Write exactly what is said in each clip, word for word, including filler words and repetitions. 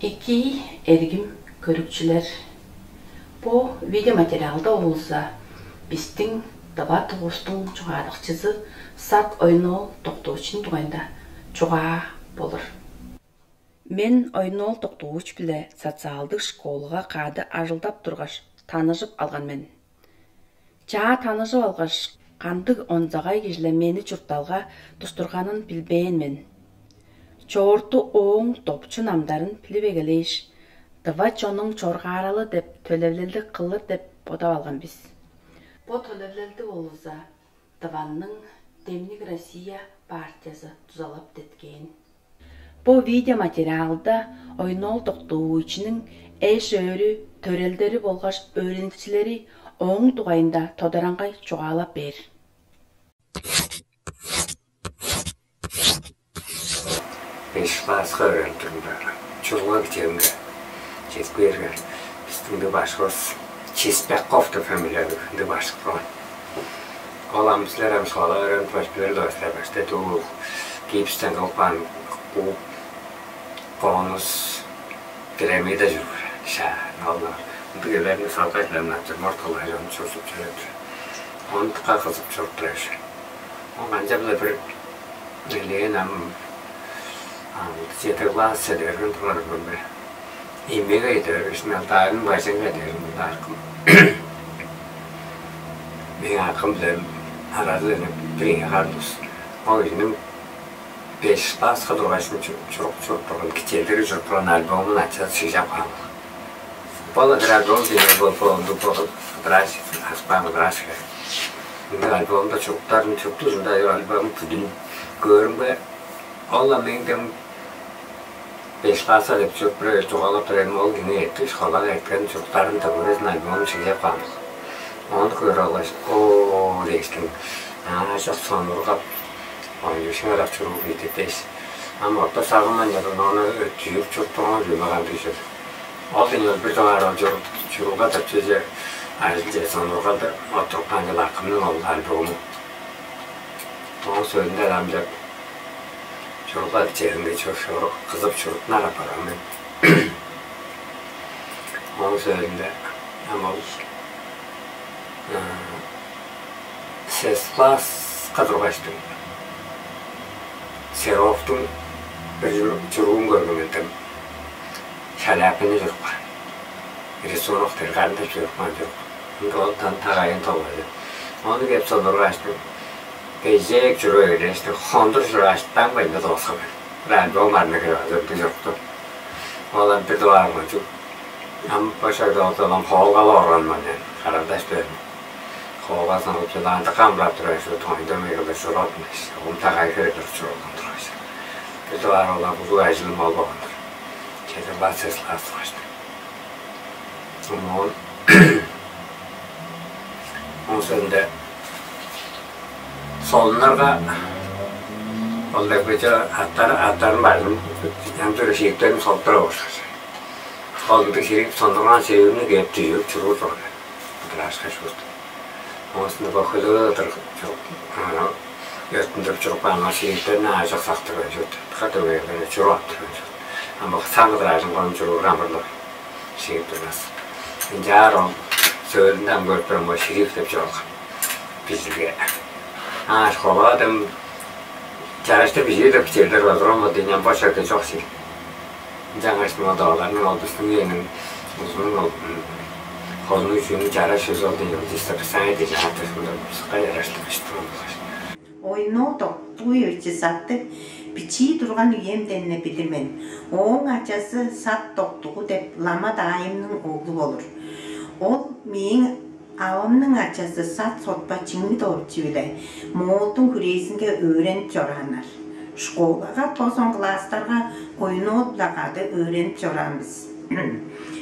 Экии, эргим көрүкчүлер, бо видеоматериалда болза бистиң тыва тугустуң чугаадыкчызы Сат Ойноол Доктугуевичиниң дугайында чугаа болур. Мен Ойноол Доктугуевич-биле социалдыг школага кады ажылдап тургаш, таныжып алган мен. Чаа таныжып алгаш, кандыг онзагай кижи-ле мени чуртталга туштурганын билбээн мен. Чоорту ооң допчу намдарын билип эгелээш, тыва чоннуң чоргааралы деп төлевилелди кылыр деп бодап алган бис. Бо төлевилелди болза Тываның «Демниг Россия» партиязы дузалап деткээн. Бо видеоматериалда Ойноол Доктугуевичиниң эш-өөрү, төрелдери болгаш өөреникчилери ооң дугайында тодараңгай чугаалап бээр. Беш класска өөренип турумда, чурулга кичээримге чедип кээрге, бистиң ындыг башкывыс Чеспяков деп фамилиялыг ындыг башкы турган. Ол ам силер ам школага өөренип баштыңар, баштай дуу гипстен кылып каан куб, конус, пирамида чүве. Ша, ол ындыг эвээрлиг салгай-ла, ынчан морт-ла ону чурзуп чүрүп тур. Ону дыка кызып чуруп турар ышкаш. Ол канчап-ла бир элээн ам, ам чеди класс чеде берген турган мен бе. Эмеге чеде бергеш, мен Даарының бажыңынга чеде бергеним мында акым. Мээң акым-биле аразы бир ийи харлывыс. Ол кижиниң беш класска тургаш чу-, чурук чуруп турган, кичээлдери чуруп турган альбомун ачазы шыгжап каан. Бо-ла бир альбом дээни бо, бо, бо, бо, ыдыраш, аспаан ыдыраш. Ындыг альбомда чуруктарын, чурукту ужунда альбом бүдүн көөрүмге, ол-ла мээң дем беш класска деп чуруп, бир чугаалап турар мен, ол кижи эртип, школага эрткен чуруктарын тыва безин альбомун шыгжап каан. Ону көөр алгаш, «Оо» дээштиң, аажок сонуургап, ону шыырак чуруур кижи дээш. Ам орта сагынмайн чордум, ону өттүжүрүп чуруп турган чүве кандыг чүвел. Ол ден ол бир дугаар ол чурук, чурулга деп чүвеже ажылче сонуургалдыр оттуруп каан чыл акымның ол альбому. Ооң сөөлүнде ам деп чурулга черинге чур-, чурук кызып чуруттунар апарган мен. Ооң сөөлүнде ам ол, э, сес класска тургаштың Серовтуң бир чур-, чуруун көрген мен дем. Шаляпины чуруп каан. Рисунок дээрге ында чуруп каан чурук. Ында ол тан тагайын толгады. Ону кеп солургаштың, бежек чуруп эгелээштиң, хондур чурааштаң байында дооскан мен. Бир альбом арны кирип алды, ындыг чурукту. Ол ам бир дугаар кончуг. Ам бо шагда олза ам хоолгалы орган мен, карандаш берип. Хоолга санап чылаанды камбырап турар ышкаш, тоңдон мегелде чуруп аттым дээш. Оон тагай хире туруп чуруп тургаш. Бир дугаар ол ам улуг ажылым ол болган-дыр. Чеди класс, сес класс тургаш. Оон, оон соонда солуннарга ол деп кече аттар, аттарын бажым, янзы-бүрү шииттерин солуп тура болур. Ол ындыг ширик сондурган сөөлүнү кээп дүжүп чуруур болган. Ыдыраашка шуут. Оон соонда бо хөлөө ыдыр чурук, ана, өрттүндүрүп чуруп каан шириктерни аажок сактырбайн чуут. Ката бергенде чуруп ап турган чуут. Ам бо сагыдыр ажын коюн чуруур амырлыг шиип турбас. Ынчаар ол сөөлүнде ам көрүп турам, бо ширип деп чугаалган. Бижилге. А, школага дем чараштыр бижиир деп кичээлдер бар турган болду, ынчан бо черде чок сил. Ынчангаш мода оларның ол бистиң үениң узунуң ол, м, холунуң чүүнүң чараш чүзү ол дээни ол дистописание дээш аартышкындар бусукка чараштыр бижип турган болгаш. Ойноо Доктугуевич Сатты бичии турган үемден-не билир мен. Ооң ачазы Сат Доктугу деп лама даайымның оглу болур. Ол мээң авамның ачазы Сат Сотпа Чиңмидович-биле Моолдуң хүрээзинге өөренип чорааннар. Школага, тос он класстарга Ойноо-биле кады өөренип чораан бис.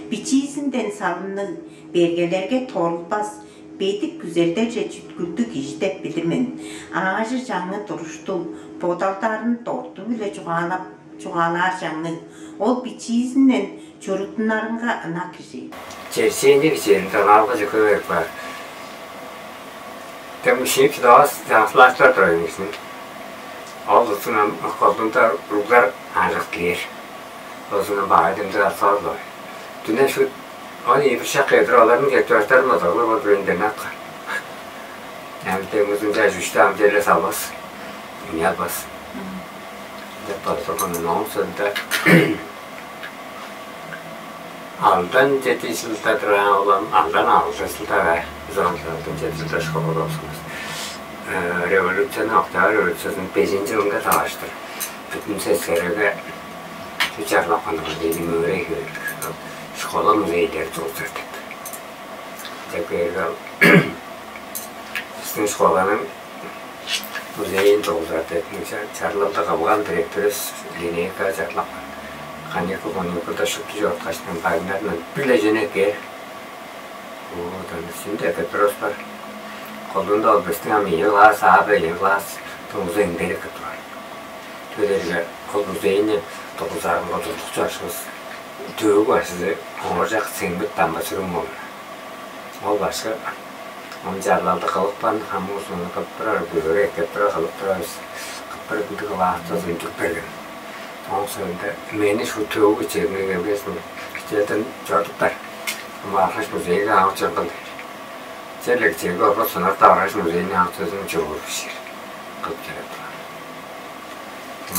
Бичиизинден салымныг, бергелерге торулбас, бедик күзелдерже чүткүлдүг кижи деп билир мен. Аажы-чаңы туруштуг, бодалдарын дорту-биле чугаалап, чугаалаар чаңныг. Ол бичиизинден чуруттунарынга ынак кижи. Черчээни кичээни донаалгаже көөр баар. Дем шиип чыдавас, чаңгыс класстар турар ийин. Ол улустуң ам колдуунда уруглар аажок кээр. Озунун баай демдир алсаарлар. Дүне шут он ийи бир шак кедир оларның кетип баштарын бодалар ол бир интернатка. Ам демизин жай үште ам деле салбас. Униялбас. Деп базырган оң сында алдан жети жылда турган олам алдан алты жылда бе. Биз алдан жети жылда школада болсунбуз. Революцияны октябрь революциясының бежинчи жылында таваштыр. Бүтүн сестереге чарлапкан дейди мөөрей хөөдүр. Школа музейлери толтурдук. Деп кээрге биздин школаның музейин толтурар деп чарлалда кабылган директорубуз линейка чарлапкан. Каникул каникулда шупту чоруткаштан багыңардан бир-ле жөнөкей. Оодан сүндү эпетроос бар. Колунда ол бистиң ам ийи класс, А Б ийи класс, музейин берип турган. Төлерге ол музейни тогузарынга туттук чашывыс. Төвүг башчызы ооржак сеңбит дамба сүрүң болду. Ол башка ынчаарлалды кылыпкан хамык узуну кылып турар, бүгүрү эккеп турар, кылып турар бис. Кыптыр ындыг кылаатсыз үнчүп берген. Оң соонда мени шу төвүг ичегине келгезин кичээден чордуптар. Маргаш музейге аңып чорган дээр. Черле кичээги орга сунар таваргаш музейни аңып чорзун чогур бишир. Кылып чорат.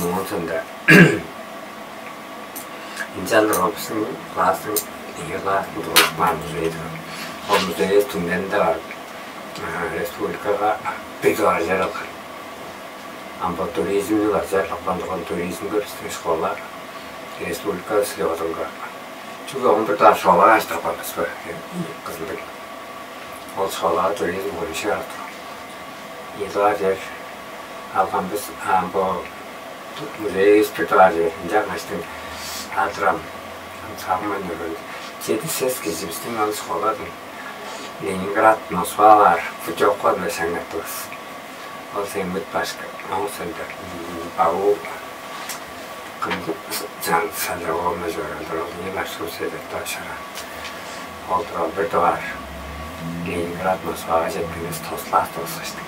Оон соонда ынчалдыр ол биздин класстың ийи класстың тургузуп каан музейи турган. Ол музейивис түңнелинде бар. Республикага бир дугаар чер алган. Ам бо туризмни база чарлапкан турган туризмге биздин школа республика силиодунга чүгле он бир дугаар школага аштырып калбас бе? Кызылдыг. Ол школага туризм боюнча чыгарып турган. Ийи дугаар чер алган бис. Ам бо музейивис бир дугаар чер. Ынчангаштың адырам сагынмайн өргөн. Чеди сес кижи биздин ол школадан Ленинград, Москвалар путевка биле шаңнаттывыс. Ол сеңмит башка. Оң сында баву кым чан санда оомна жоралдыр. Ол не башка седет ташара. Ол турал бир дугаар Ленинград, Москвага жеткенивис тослаас тосушту.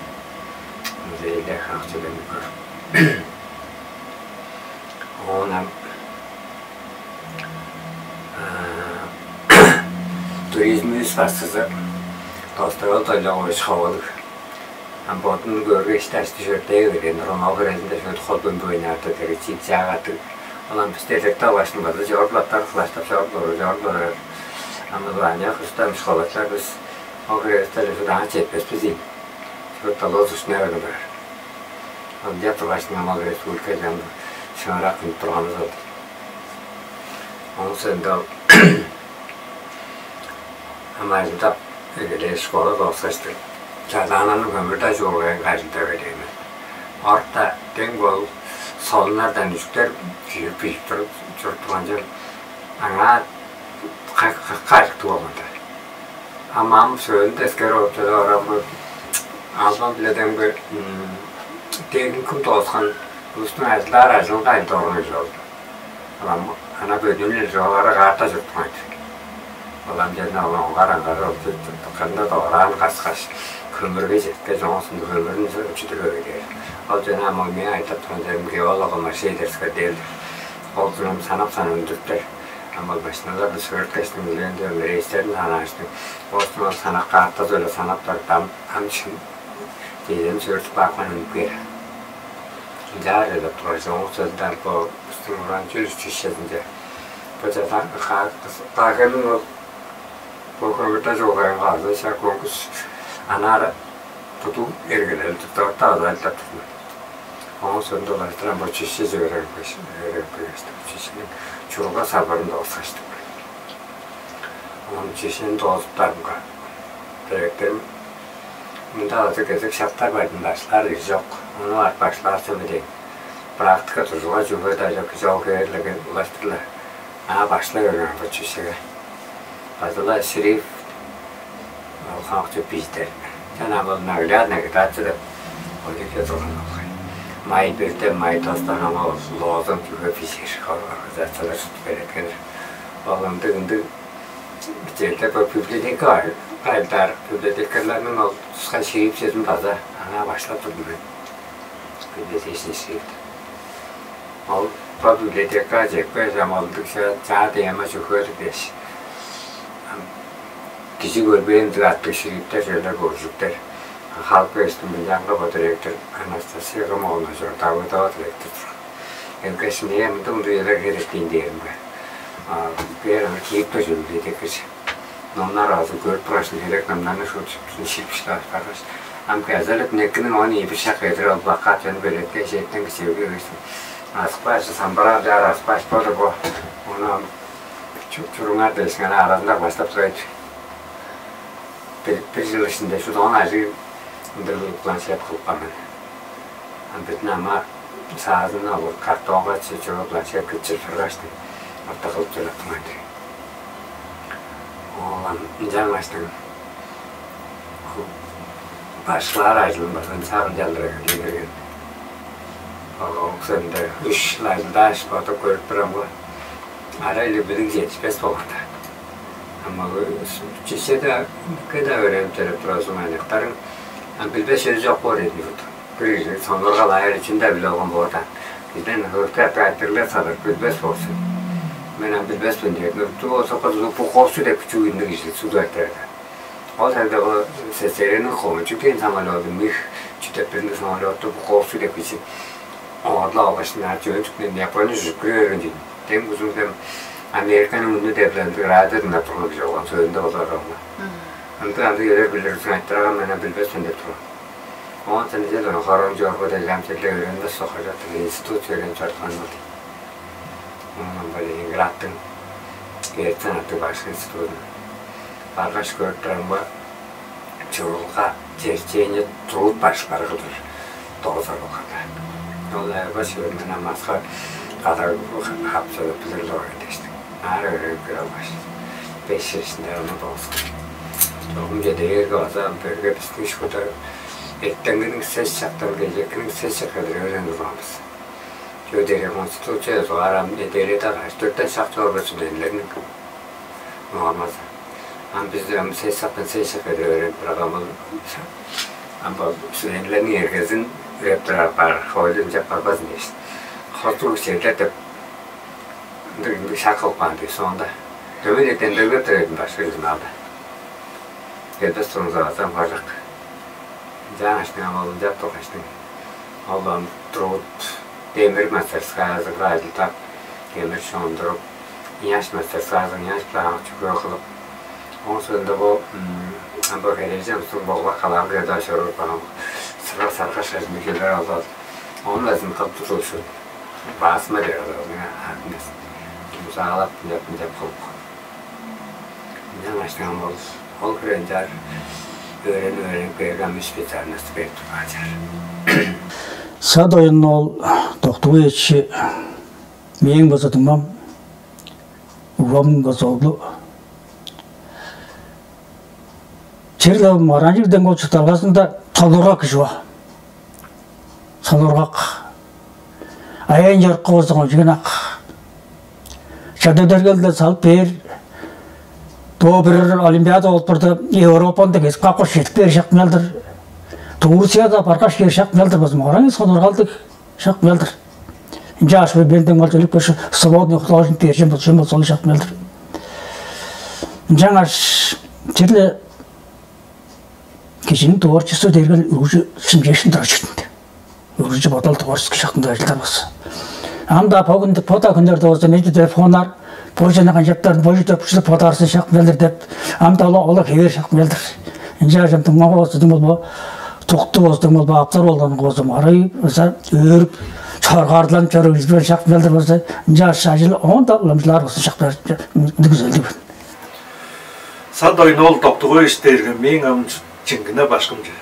Музейлер хакчы бени көрүп. Оонан туризмивис башкызы Достовол Тойлогович Ховалыг. Ам бодун көргеш дашты чөртээ берген, ромал херезинде чөрт хол бөмбөйнү арта дери чип чаагаты. Олан бисте электе алгашын база чорулаттар кылаштап чорулар чорулар. Ам ылаанча кыстан школачылар бис ол херезде эле судаан четпеспиз ийин. Чорут алгыс ушуна берген барар. Ынча тургаш ам ол республика жамбы шыңырак кынып турганывыс ол. Оң соонда ол ам ажылдап эгелээр школа доскаштыр. Чадаананы көмүрдаа чуургайын ажылдап эгелээр мен. Орта дең бол солунардан үчүктер чүйүп бижип туруп чуруп турган чер аңаа кайкы кайыктыг болган-дыр. Ам ам сөөлүнде эскерип оруп чыда барамын. Албан биле дең бир дегин кым дооскан улустуң ажылдаар ажылынга айылда орган кижи болду. Ылам ана бөдүүнү чоолары каарта чурттуңайды. Ылам черни ол оңгар аңгары ол кырында дораан каскаш, көмүрге четкеш, оңусунда көмүрүн чүдүрүп эгелээр. Ол жана ам ол мээң айтып турган жерим геолога Машей Дерскер дээр. Ол дурум санап санап үндүртер. Ам ол машиналарны сөөрткештиң үлээнде рейстерин санааштың. Оостун ол санап каартазы эле санап барып ам ам шын дээден сөөртүп каапкан үнүп кээр. Ынчаар эдеп турар чоңгу сөзүнде бо бистиң уран чүл чүшезинче бо чадан каагының ол бо көмүрде чугугайынга азы шак көңгүс анаар буду эргелел дорта азайлап турду. Оон соонда улаштыран бо чүше жөөреп чүшениң чурга сабырын доосаштык. Оон чүшени доозуптарымга директорум мында азы кезек шаптар байдын башлаар ир чок. Ону ап башлаар сөбүдейн. Практика тужуга чүгүрүп айлап кижи ол хеверлерге улаштыр-ла аңаа баштай берген бо чүсеге. База-ла шрифт ол хамык чүп бижидер. Чана ол наглядный агитация деп ол жерде турган болгай. Май бирде, май тоста хамык ол лозунг чүге бижир организациялар шупту белеткенир. Ол ындыг ындыг черде бо библиотека кайылдаар библиотекаларның ол тускай шрифтчезин база аңаа баштап турдум мен. Библиотечный шрифт. Ол Бо библиотекага чедип кээш, ам ол ындыг чаа, чаа тема чүве-дир дээш. Ам кижи көрбээн ындыг аттыг шрифтер, черлер, көржүктер. Халып кээштиң, мынчаанга бо директор Анастасия Романовна чор, Давыдова директор турган. Эңгеш, меңээ мындыг-мындыг черлер херек дээн дээримге, а, бээр аны киирип тур чүве библиотекаже. Номнар азы көрүп тургаш, херек номнарны шуут шип-, шип-, шип-, баргаш. Ам кезелеп некиниң он ийи бир шак кедир ол плакат чонну белеткеш, эттен кичээвге кээштиң. Аспаш, самбыраар чаар аспаш болду бо. Ону ам чу-, чуруңар дээш, ана аразында баштап турар-дыр. Бир, бир чыл иштинде шуут он ажыг ындыг планшет кылып каан мен. Ам бистиң ама саазынга ол картонга чы-, чыгып, планшетке чыпшыргаш, орта кылып чораптыңар-дыр. Ол ам ынчангаштың башкылаар ажылын база сагынчалдыр эгелей берген. Ол ооң соонда үш чыл ажылдааш, бодап көрүп турарымга, арай-ла билиг четпес болган-даа. Ам ол чүве-даа, кыда өөренип чедип турар узун айныктарың, ам билбес чери чок боор ийин. Бир кижи сонуургал аайы чүнү-даа билип алган боор даан. Бистен хөлүктү айтырыглар салыр, билбес болзун. Мен ам билбес мен дээрге, бо болза кызыл Пуховцы деп чүү ындыг кижи суду айтырар даан. Ол шагда бо СССР-ниң кончуг дээн самолёду, МиГ чүү деп бир ындыг самолётту Пуховцы деп кижи оорлап алгаш, ынаар чөөн-чүктен Япония чүжүп кире берген дийин. Дем узун дем Американың үнү деп ындыг радио дыңнап турган кижи болган, сөөлүнде болар оңа. Ындыг андыг черлер билир узун айтырарга, мен ам билбес мен деп турган. Оон сен ижел ону хорон чорго дег ам черле өөренмес соккажаттыр, институт чөрээн чорупкан ол. Оон ам бо Ленинградтың Герцен аттыг башкы институдун баргаш көрүп турарымга, чурулга черчение труд башкылары кылдыр доозар болган-даа. Ол аягаш өөрүнүн ам аска кадар хап чыгып билир-ле болган дээштиң. Аар өөренип кире алгаш, беш чыл иштинде ону дооскан. Чогум чеде бээрге база ам берге бистиң школда эртенгиниң сес шактан кежээкиниң сес шакка чедир өөренип турган бис. Чүге дээрге Конституция ёзугаар ам неделяда каш дөртен шак чорбас студентилерниң нормазы. Ам бис ам сес шактан сес шакка чедир өөренип турарга, ам ол, ам бо студентилерниң эргезин үреп турар бар, хоойлу ынчап барбазын дээш. Хостуг черлер деп ындыг, ындыг шак кылып каан дээш, соонда дөмей-ле демдеглеп тур ийин башкы журналда. Келбес турумза база ам хоржок. Ынчангаштың ам ол ынчап тургаштың, ол ам труд, демир мастерскаязынга ажылдап, демир чондуруп, ыяш мастерскаязын ыяш-биле аңаа чүгүрүп кылып, ооң соонда бо, м, ам бо херээжен улустуң богла-калаан кыйда чоруур баан сырга-сарга шажын келер албас. Ону безин кылып тудуушун баасыма дээр алар, ону артындан музаалап, мынчап, мынчап кылып. Ынчангаштың ам ол, ол хире ынчаар өөренип, өөренип кээрге, ам үш специальность берип турган чаар. Сат Оюн-оол Доктугуевич мээң база дуңмам, угбамның база оглу. Черле Маранчы Деңгол чуртталгазында солургак кижи бо. Солургак. Аян чорукка болза кончуг ынак. Чададергелде салып бээр. Доо бир олимпиада болуп турда, Европаны дегезип каапкаш, чедип кээр шак мел-дир. Турцияда баргаш кээр шак мел-дир, база мораңы сонургалдыг шак мел-дир. Ынчангаш бо бенден болча өлүп көршү, сводный художник дээр чүве болза, чүве болза, ол шак мел-дир. Ынчангаш черле кижиниң творчество дээрге үргүлчү шимчээшкин турар чүве-дир. Үргүлчү бодал, творческий шактында ажылдар болза. Ам-даа бо хүнде, бо-даа хүннерде болза, мээң телефоннар, бо чүвени канчаптарын, бо чүү деп, бо чүү деп бодаарзын шак мел-дир деп, ам-даа ол, ол хевээр шак мел-дир. Ынчангаш ам дуңмага болза, дуңма бо, Доктугу болза, дуңма бо, Аптар болган болза, арай база өөрүп, чоргаарланып чоруп, үзбен шак мел-дир болза, ынчангаш ажыл оон-даа уламчылаар болза шак мел-дир, ындыг күзелдиг мен. Сат Оюн-оол Доктугуевич дээрге мээң ам чиңгине башкым чүве.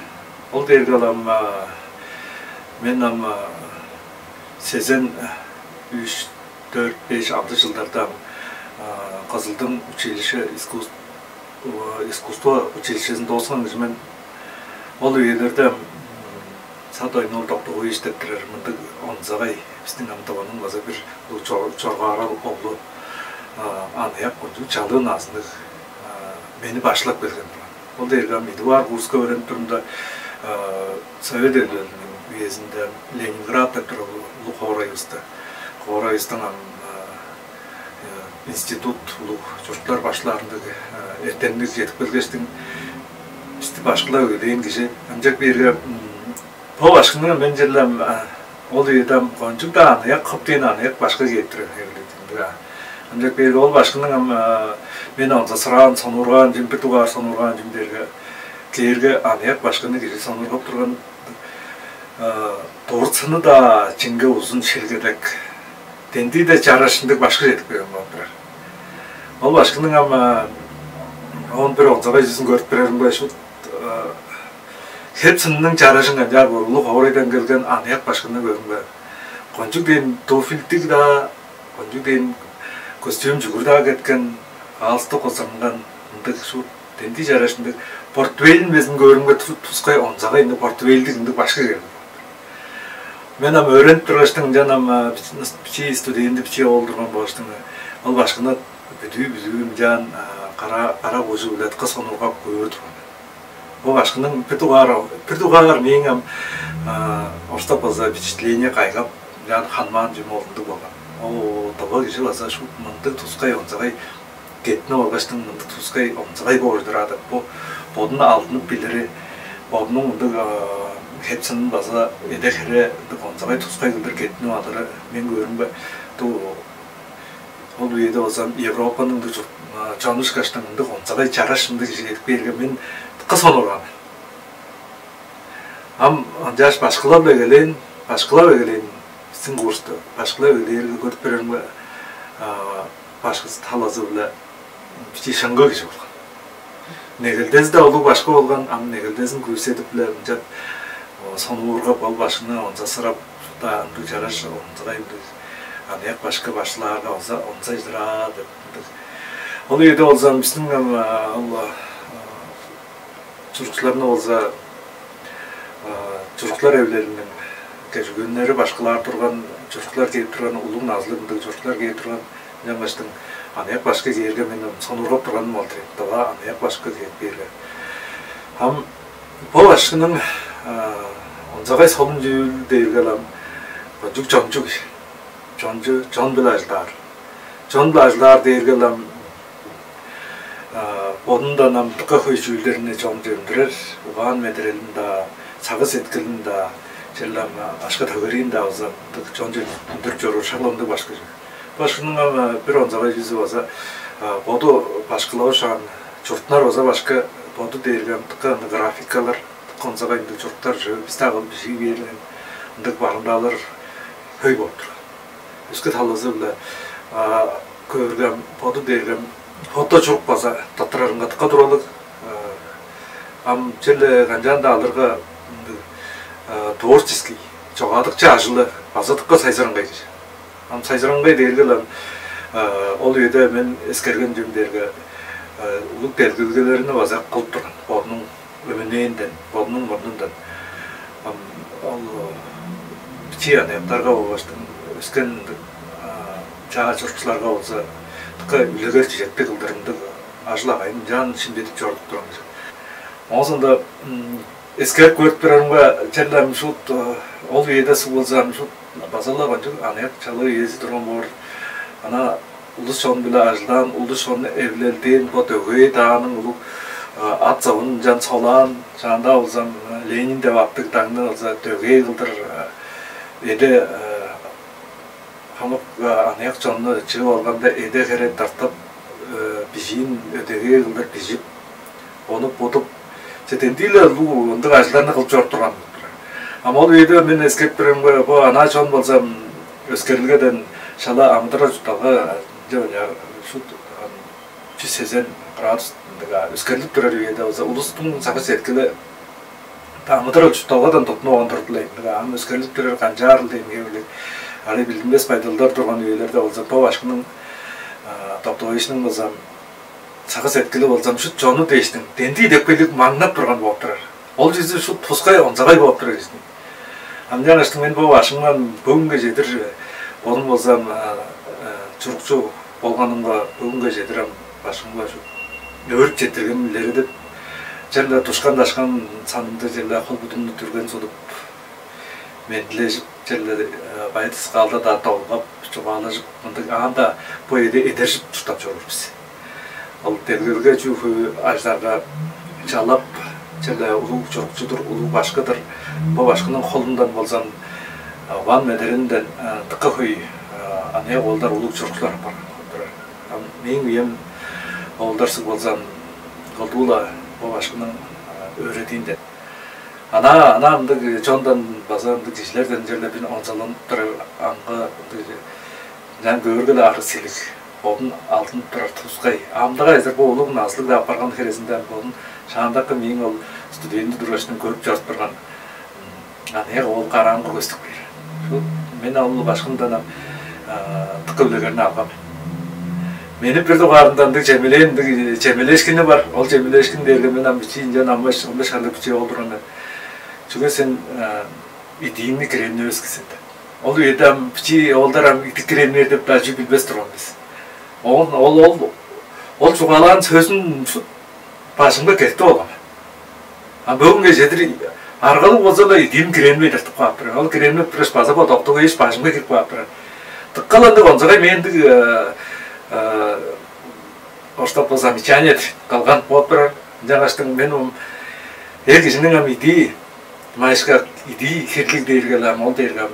Ол дээрге ол ам, а, мен ам, а, сезен, а, үш, дөрт, беш, алды чылдарда ам, а, Кызылдың училище искус-, а, искусство училищезин дооскан кижи мен. Ол үелерде ам, Сат Оюн-оол Доктугуевич деп турар мындыг онзагай, бистиң ам Тываның база бир улуг чор-, чоргаарал оглу, а, аныяк, кончуг чалыы назынныг, а, мени башкылап келген турган. Ол дээрге ам идугаар курска өөренип турумда, а, Совет Эвилелиниң үезинде Ленинград деп турар улуг хоорайывыста Боорайыстың ам институт улуг чурттар башлаарындыг эртемниг чедип келгештиң, бисти башкылап эгелээн кижи. Ынчап бээрге бо башкының мен черлем ол үеде ам кончуг-даа аныяк, кып дээн аныяк башкы кээп турар эвеледимдиг. Ынчап бээрге ол башкының ам мен онза сыраан сонуургаан чүм, бир дугаар сонуургаан чүм дээрге, кээрге аныяк башкыны кижи сонуургап турган дурт сыны-даа чиңге узун шилгедек, дендии-де чараш ындыг башкы чедип келген болуп турар. Ол башкының ам он бир онзагай чүзүн көрүп бээрим бе, шут хеп сынының чаражын канчаар боор, улуг хоорайдан келген аныяк башкыны көрүм бе. Кончуг дээн туфельдиг-даа, кончуг дээн костюм чүгүр-даа кеткен, аалысты козунган, ындыг шут дендии чараш ындыг, портфелин безин көөрүмге тускай онзагай ындыг портфелдиг ындыг башкы келген. Мен ам өөренип тургаштың, ынчан ам бичии студент, бичии оол турган болгаштың, ол башкыны бүдүү-бүдүү ынчан кара, кара кужу-биле дыка сонуургап көөр турган. Ол башкының бир дугаар, бир дугаар мээң ам орустап база впечатление кайгап, ынчан ханмаан чүм ол ындыг болган. О, дыва кижи база шут мындыг тускай онзагай кеттинип алгаштың, мындыг тускай онзагай боор-дур аа деп, бо бодун алдынып билири, бодунуң мындыг хеп сынын база эде-хере ындыг онзагай тускай кылдыр кеттинип алыры, мен көөрүмге, дуу ол үеде болза Европаның ындыг чону ышкаштың ындыг онзагай чараш ындыг кижи чедип кээрге, мен дыка сонуургаан мен. Ам ынчааш башкылап эгелээн, башкылап эгелээн, бистиң курсту башкылап эгелээрге, көрүп бээримге, башкызы талазы-биле бичии шыңгыы кижи болган. Негелдези-даа улуг башкы болган, ам негелдезин күүседип-ле ынчап сонуургап, ол башкыны онза сырап, шупту ындыг чараш, онзагай ындыг аныяк башкы башкылаарга болза онза-дыр аа деп ындыг. Ол үеде болза бистиң ам ол чурукчуларны болза чурукчулар эвилелиниң кежигүннери башкылаар турган, чурукчулар кээп турган, улуг назылыг ындыг чурукчулар кээп турган. Ынчангаштың аныяк башкы кээрге мен сонуургап турганым ол-дур ийин, дыва аныяк башкы кээп кээрге. Ам бо башкының онзагай солун чүүл дээрге ам кончуг чончу кижи. Чончу, чон-биле ажылдаар. Чон-биле ажылдаар дээрге ам бодундан ам дыка хөй чүүлдерни чонче үндүрер, угаан-медерелин-даа, сагыш-сеткилин-даа, черле ам акша-төгериин-даа база ындыг чонче үндүрүп чоруур шак ындыг башкы чүве. Башкының ам бир онзагай чүзү база боду башкылавышаан, чуруттунар база башкы, боду дээрге ам дыка ындыг графикалар, дыка онзагай ындыг чуруктар чүве, бисте кылып бижип бээрин ындыг барымдаалар хөй болуп турган. Өске талазы-биле көөрге, ам боду дээрге ам фоточурук база таптырарынга дыка туралыг. Ам черле канчаан-даа алырга, ындыг творческий, чогаадыкчы ажылы база дыка сайзыраңгай кижи. Ам сайзыраңгай дээрге-ле ам ол үеде мен эскерген чүвем дээрге улуг делгелгелерни база кылып турган, бодунуң өмүнээнден, бодунуң мурнундан. Ам ол бичии аныяктарга болгаштың өскен ындыг чаа чурукчуларга болза дыка үлегер-чижектиг кылдыр ындыг ажыл-агайын ынчаан шимчедип чорудуп турган кижи. Оон соонда эскерип көрүп турарымга, черле ам шуут ол үеде суг болза ам шуут база-ла кончуг аныяк чалыы үези турган боор. Ана улус-чон-биле ажылдаан, улус-чонну эвилелдээн, бо дөгээ дааның улуг ат-зывын ынчан солаан, шаанда болза ам Ленин деп аттыг даңны болза дөгээ кылдыр эде хамык аныяк чонну чыып алганда, эде-хере тыртып, бижиин дөгээ кылдыр бижип, ону будуп, че дендии-ле улуг ындыг ажылдарны кылып чоруп турган болуп турар. Ам ол үеде мен эскерип бээримге, бо анаа чон болза өскерилгеден шала амыдырал-чуртталга, ынча шут чүс сезен градус ындыг өскерилип турар үеде болза, улустуң сагыш-сеткили амыдырал-чуртталгадан туттунуп алган турду-ла ийин. Ындыг ам өскерилип турар канчаарыл дээнге билиг, ары билдинмес байдалдар турган үелерде болза, бо башкының, Топтовичиниң болза сагыш-сеткили болза шут чонну дээштиң дендии идепкейлиг маңнап турган болуп турар. Ол чүзү шут тускай онзагай болуп турар кижи. Ынчангаштың мен бо башкымдан бөгүнге чедир, бодум болза чурукчу болганымга, бөгүнге чедир ам башкымга шут өөрүп четтиргеним илередип, черле душкан-дашкан санымда черле хол-будумну дүрген судуп, мендилежип, Черле байыдыс каалда-даа долгап, чугаалажып, мындыг аанда бо эде эдержип чурттап чоруур бис. Ол делгелге чүү хөй аждарга чалап, черле улуг чурукчудур, улуг башкыдыр. Бо башкының холундан болзан, ван медеринден дыка хөй аныяк оолдар, улуг чурукчулар апарган болдур. Ам мээң үем оолдарсыг болзан, колдуула бо башкының өөредиинден. Ана ана ындыг чондан база ындыг кижилерден черле бир онзаланып турар, аңгы ындыг чаан көөрге-ле арыг силиг, бодун алдынып турар тускай. Амдыгай эзер бо улуг назылыг-даа апарган херезинден бодун шаандакы мээң ол студенти тургачтан көрүп чорудуп турган. Аны ол караан көстүп кээр. Мен ол башкындан ам дыка үлегерни алган мен. Мени бир дугаарында ындыг чемелээн, ындыг чемелээшкини бар. Ол чемелээшкин дээрге мен ам бичии ынчан ам он беш харлыг бичии ол турган мен. Чүге сен идииңни киренневес кижи сен деп. Ол үеде ам бичии оолдар ам идик киреннер деп даже билбес турган бис. Оон ол ол ол чугаалаан сөзүн шут бажыңга кертип алган. А бөгүнге чедир аргалыг болза-ла идиим киренмей тыртып каап турар. Ол киренмеп тургаш база бо доктугайыш бажыңга кирип каап турар. Дыккаландыг онзагай мээндиг оштап бо замечание кылган болуп турар. Ынчангаштың мен ум эр кижиниң ам идии майышка идии хирлиг дээрге-ле ам ол дээрге ам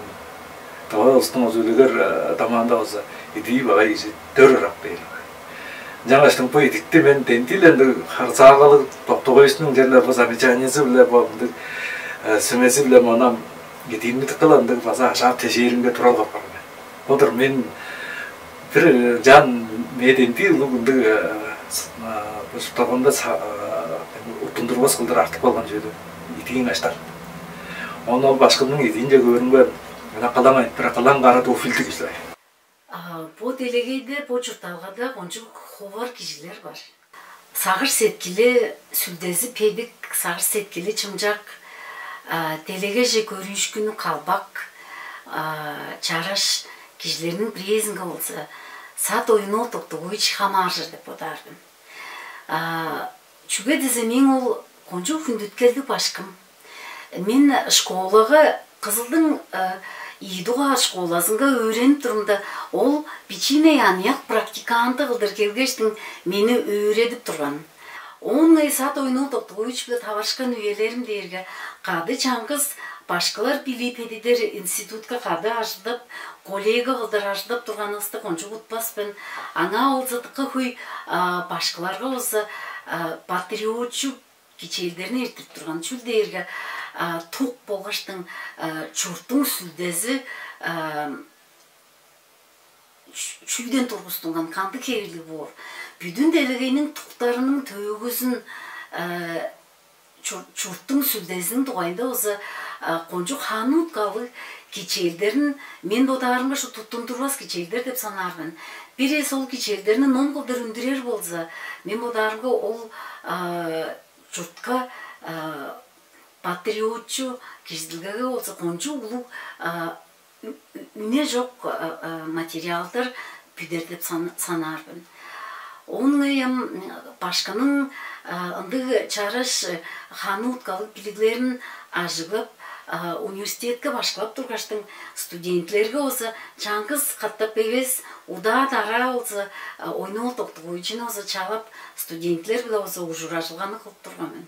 давай улустуң озу үлегер дамаанда болза идии багай кижи дөр ырак бээр. Ынчангаштың бо идикти мен дендииле ындыг харзаагалыг доктугайыстың черле бо замечаниези-биле бо мындыг сүмези-биле монам идиимни дыктал ындыг база ажаап тежээримге туралгап барган мен. Бодур мен бир жан мээ дендии улуг ындыг бо чуртталганда уттундурбас кылдыр артып калган чүве идиин аштар. Ону ол башкымның идиинче көөрүмге ынакалаң айтпыра кылаң кара туфильдиг ишилай. Бо делегейде, бо чуртталгада кончуг ховар кижилер бар. Сагыш-сеткили, сүлдези педик, сагыш-сеткили чымчак, делегеже көрүүшкүнү калбак, чараш кижилерниң бирээзинге болза, сат оюнул доктугуй хамааржыр деп бодаар мен. Чүге дизе мээң ол кончуг хүндүткелдиг башкым. Мен школага Кызылдың ийи дугаар школазынга өөренип турумда, ол бичииней аныяк практиканты кылдыр келгештиң мени өөредип турган. Оон ыңай сат оюнул доктугуйч-биле таварышкан үелерим дээрге кады чаңгыс башкылар билии педидер институтка кады ажылдап, коллега кылдыр ажылдап турганывысты кончуг утпас мен. Аңаа болза дыка хөй башкыларга болза патриотчу кичээлдерни эртип турган. Чүл дээрге тук болгаштың чурттуң сүлдези чүүден тургустунган, кандыг хевирлиг боор? Бүдүн делегейниң туктарының төөгүзүн чурттуң сүлдезиниң дугайында болза кончуг ханут калыг кичээлдерин мен бодаарымга ушу туттундурбас кичээлдер деп санаар мен. Бир эс ол кичээлдерни ном кылдыр үндүрер болза, мен бодаарымга ол чуртка патриотчу кижизидилгеге болза кончуг улуг үне чок материалдар бүдер деп санаар мен. Оон ыңай ам башкының ындыг чараш ханы уткалыг билиглерин ажыглап, университетке башкылап тургаштың студентилерге болза чаңгыс катап эвес, удаа-дараа болза ойнуул доктугуйчуну болза чалап, студентилер-биле болза ужуражылганы кылып турган мен.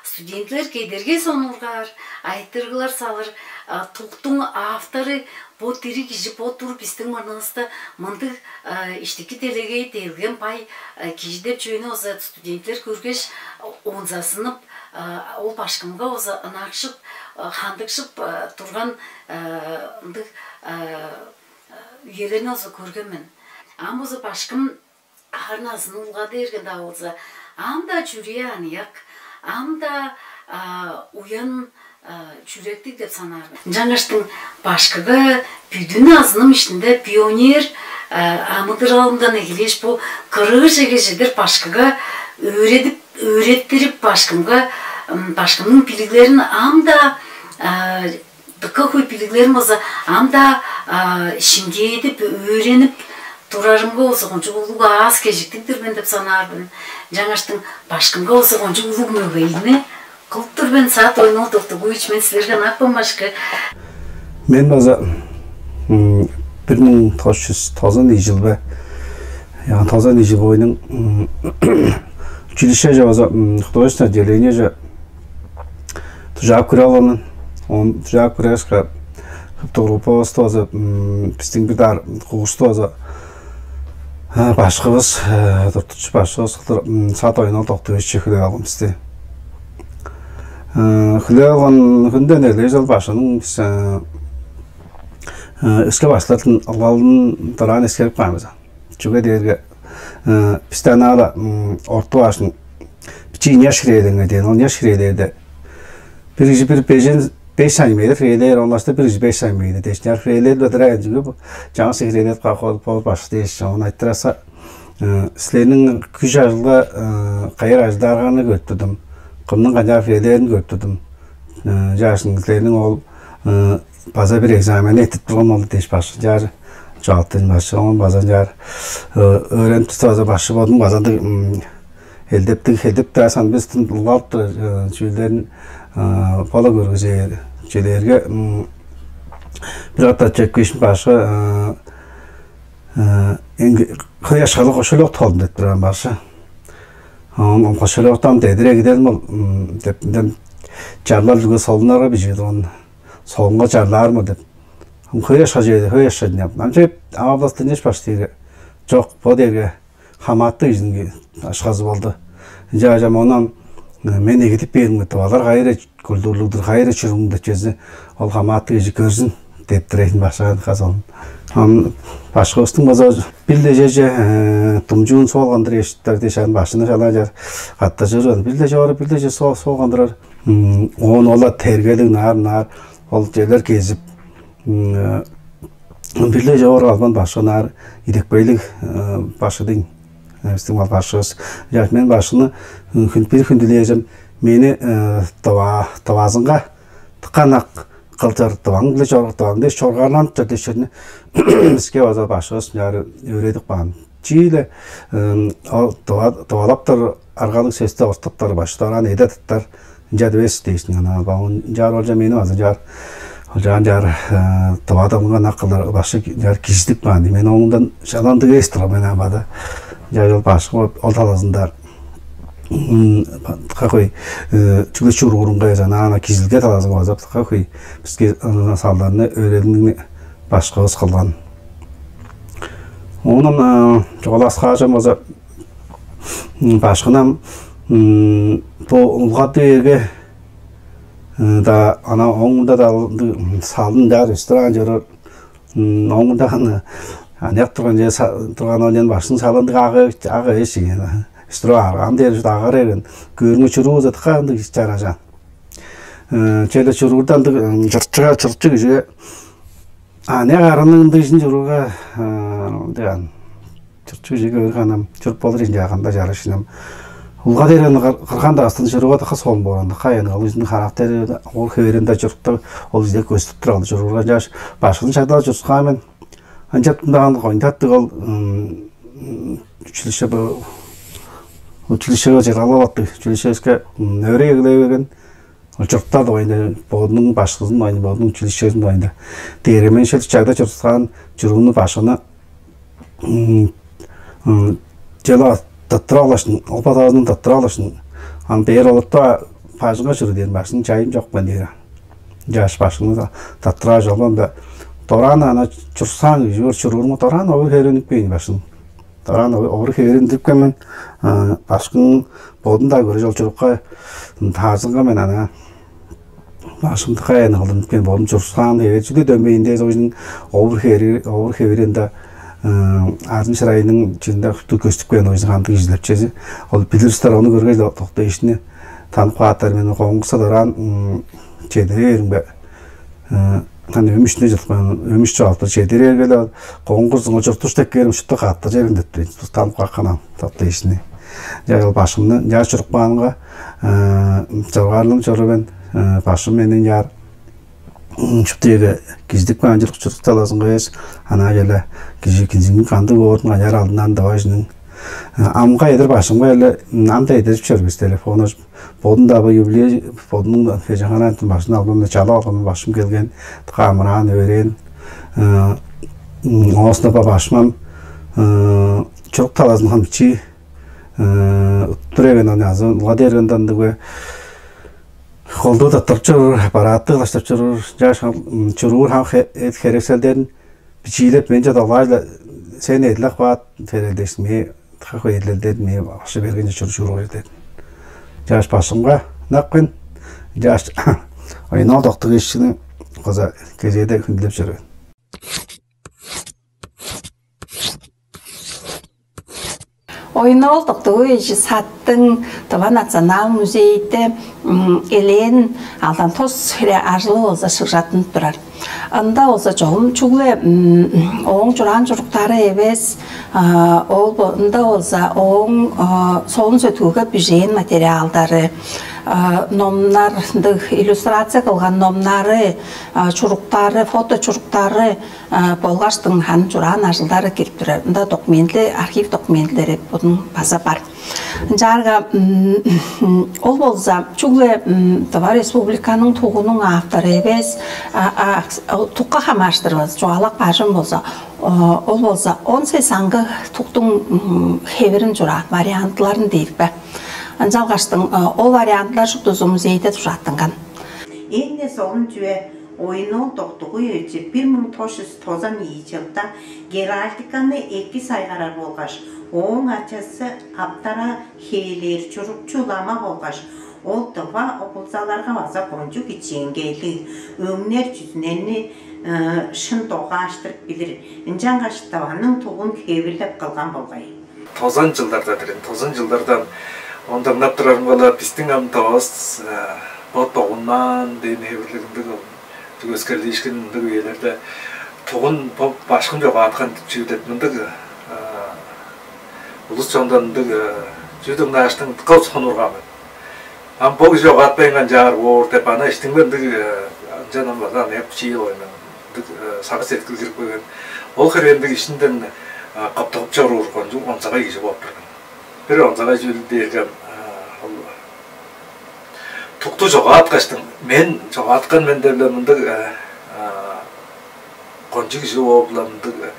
Студентилер кедерге сонургаар, айтырыглар салыр, туктуң автору бо дириг кижи, бо тур бистиң мурнувуста мындыг иштики делегей делген бай кижи деп чүвени болза студентилер көргеш, онзазынып, ол башкымга болза ынакшып, хандыкшып турган ындыг үелерни болза көрген мен. Ам болза башкым харын азын улгады берген-даа болза, ам-даа чүрээ аныяк, ам-даа уян чүректиг деп санаар мен. Ынчангаштың башкыга бүдүн азыным иштинде пионер амыдыралымдан эгелээш бо кырыыжеге чедир башкыга өөредип, өөреттирип, башкымга башкымның билиглерин ам-даа дыка хөй билиглерим болза ам-даа шиңгээдип, өөренип турарымга болза кончуг улуг аас-кежиктиг-дир мен деп санаар мен. Ынчангаштың башкымга болза кончуг улуг мөгейни кылып тур мен. Сат Ойнол Доктугуевич, мен силерге ынакпын, башкы. Мен база бир муң тос чүс тозан ийи чыл бе, яан тозан ийи чыл бойнуң училищеже база художественное отделениеже дужаап кире алганмын. Он дужаап кирээшке, группавысты база, биздиң бир даар курсту база башкывыс, туртучу башкывыс кылдыр Сат Ойнол Доктуевич хүлээп алган бисти. Хүлээп алган хүнден эле ол башкының бис өске башкылардан ылгалын дораан эскерип каан бис. Чүге дээрге бисте ана-ла орта башын бичии ыняш хирейлеңер дээн, ол ыняш хирейлээрде бир кижи бир бежен беш сантиметр хирейлээр, онлашта бир кижи беш сантиметр дээш, чаар хирейлээр биле дырай чүге бу чаңгыс хирейлеп каап бо баш дээш, ону айтыраса, силерниң күш ажылга кайыр ажылдаарганы көрүп турдум, кымның канчаар хирейлээрин көрүп турдум. Чаашын силерниң ол база бир экзамен этип турган болду дээш, башкы чаар чугаалаптын башкы оон база чаар өөренип турса, база башкы бодум база ындыг элдептиг, элдеп-даа сан бистин улгалып турар чүүлдерин бола көргүзээр чүлээрге бир катап чекпиишин башкы хөй ашкалыг кошулук толдун деп турган башкы. Оон кошулуктан дедире кидер ол деп мынден чарлар үлге солунарга бижиир оон солунга чарлаар ма деп. Хөй ашка чеде, хөй ашка деп. Ам чеп ава бастынчеш баш дээрге жок, бо дээрге хамаатты кижиниң ашказы болду. Ынча ажам онам мен эгидип бээрим деп, алар кайра культурлуг-дур, кайра чуругнуг деп чезе ол хамаатты кижи көрзүн деп турайын башкаан хазалын. Ам башкыбыстың база бир лежеже думчуун соолгандыр эштер дешан башыны шалажар каттажыр бир леже ора бир леже соолгандырар. Оон ола тергелиг наар наар ол желер кезип, бир леже ора албан башкы наар идекпейлиг башкы дейн. Бистиң ол башкыбыз. Жаш мен башкыны хүн бир хүндүлээжем мени дываазынга тыккан ак кылчар дываң биле чоргур дываң дээш чоргаарланып чор деширни биске база башкыбыз чаары өөредип каан. Чииле ол дывалаптар аргалыг сөстү ортуптар баштараан эде тыттар ынча дивес дээшин ана баун жаар олча мени база жаар олчаан жаар дывадамга нак кылар башкы жаар кижидип каан. Мен оңундан шаландыг эс турган мен абада. Жаар ол башкы ол талазында какой чүгле чуруурунга эжен ана кижилге талазынга база какой биске салдарны өөрединиң башкыбыз кылган. Оонун чугалас хаажам база башкынам бо улгады эрге да ана оңунда да салын жаар ресторан чорор. Оңунда аны аныяк турган же турган ол башкын салындыг ага ага эш деген. Стро арган дээр агар эрген көөрүңө чуруу затка ындыг чаражаан. Чейле чуруурда ындыг чырчыга чырчы кижиге аныяк арының ындыг ижин чурууга деген чурчу кижиге өр ханам чуруп болур ижин жааганда жарышынам. Улга дээрен кырган дастын чурууга дыка солун бооран дыка аян ол ижин характери ол хеверинде чуруктуг ол ижде көстүп тур ал чуруурга жаш башкын шагдал чурскаа мен. Анчаптындаган коньдаттыг ол училище училищеге чыгып алаттыг училищеге өрей эгелей берген. Ол чурттар дугайында бодунуң башкызын дугайында бодунуң училищезин дугайында дээрге мен шел чагда чуртускаан чурууну башкыны чела тыттыра алгашын ол базаазын тыттыра алгашын ам бээр олуртуа бажыңга чуру дээн башкының чайым чок мен дээр. Жаш башкыны тыттыра жолгон да дораан ана чурсаан кижи бир чурууруңа дораан овур херинип кээйн башкын. Дораан овур хериндирип келмен башкының бодун да көрү жол чурукка таазынга мен ана башкымды каяны кылдым кен бодум чурсаан эвечили дөмбейинде союзун овур хери овур хеверинде арын шырайының чында көстүп келген ойзун кандыг изилепчези ол билирстер ону көргей токтойшуну танып кааттар мен коңгуса дораан чедирээримге хан өмүшүнө жылкан өмүш чоалтыр чедирээргеле коңгур зыңа чуртуш теккээрим шутта кааттар жерин деп туйт танып каакканам токтойшуну. Жай ол башкымны жаш чурукпаанга чоргаарлым чорубен башкым менен жаар шуптуга киздик баанчылык чуртук талазынга эвес ана келе кижи кинзиңин кандыг оордун аяр алдынан давай жының Амга эдер башымга эле ам-даа эдерип чор бис, телефон ачып. Бодун-даа бо юбилей, бодунуң беженханаатын башын албан чалап алган башым келген, камыраан өөрээн. Оосунда ба башмам чурук талазын хам чи тур эген, аны азы ла дергенден дыгы холдуу таптап чоруур, аппаратты кылаштап чоруур, жаш чуруур хам херекселдерин бичиилеп мен чадалгаажыла. Сен эдилек баат ферелдешин мээ тыка хөөйлелден мээ башы берген чурур чурур дедим. Жаш башымга ынакпын, жаш айнал доктуг ишчини кыза кезээде хүндүлеп чоруур. Ойноол доктугу ижи саттың Тыва национал музейде элээн алдан тос хире ажылы болза шыгжаттынып турар. Ында болза чогум чүгле ооң чураан чуруктары эвес, ол ында болза ооң солун сөтүүге бижээн материалдары, номнар, ындыг иллюстрация кылган номнары, чуруктары, фото чуруктары болгаштың ханы чураан ажылдары кирип турар. Ында документи, архив документилери будун база бар. Ынчаарга ол болза чүгле Тыва Республиканың тугунуң автору эвес, тукка хамааштырбас чугаалап бажым болза, ол болза он сес аңгы туктуң хевирин чураан вариантларын дээр бе. Ынчалгаштың ол вариантлар шуптузу музейде дужааттынган. Эң-не солун чүве, Оюн-оол Доктугуевич бир муң тос чүс тозан ийи чылда геральдиканы эки сайгарар болгаш, ооң ачазы аптара хээлээр чурукчу улама болгаш, ол тыва оголзаларга база кончуг кичээнгейлиг, өңнер чүзүнени шын догааштырып билир, ынчангаш тываның тугун хевирлеп кылган болгай. Тозан чылдарда-дыр эми, тозан чылдардан ону дыңнап турарымга-ла, бистиң ам Тывавыс бо догунмаан дээн хевирлиг ындыг ол өскерлиишкин ындыг үелерде тугун бо башкым чогааткан чүү деп мындыг улус чондан ындыг чүү дыңнааштың дыка сонургаан мен. Ам бо кижи чогаатпайн канчаар боор деп ана иштиңме ындыг ынчан ам база аныяк бичии болгай мен. Ындыг сагыш-сеткил кирип келген. Ол хире ындыг иштинден кыптыгып чоруур кончуг онзагай кижи болуп турган. Бир онзагай чүүл дээрге ол тукту чогааткаштың, мен чогааткан мен деп-ле мындыг кончуг кижи бооп-ла мындыг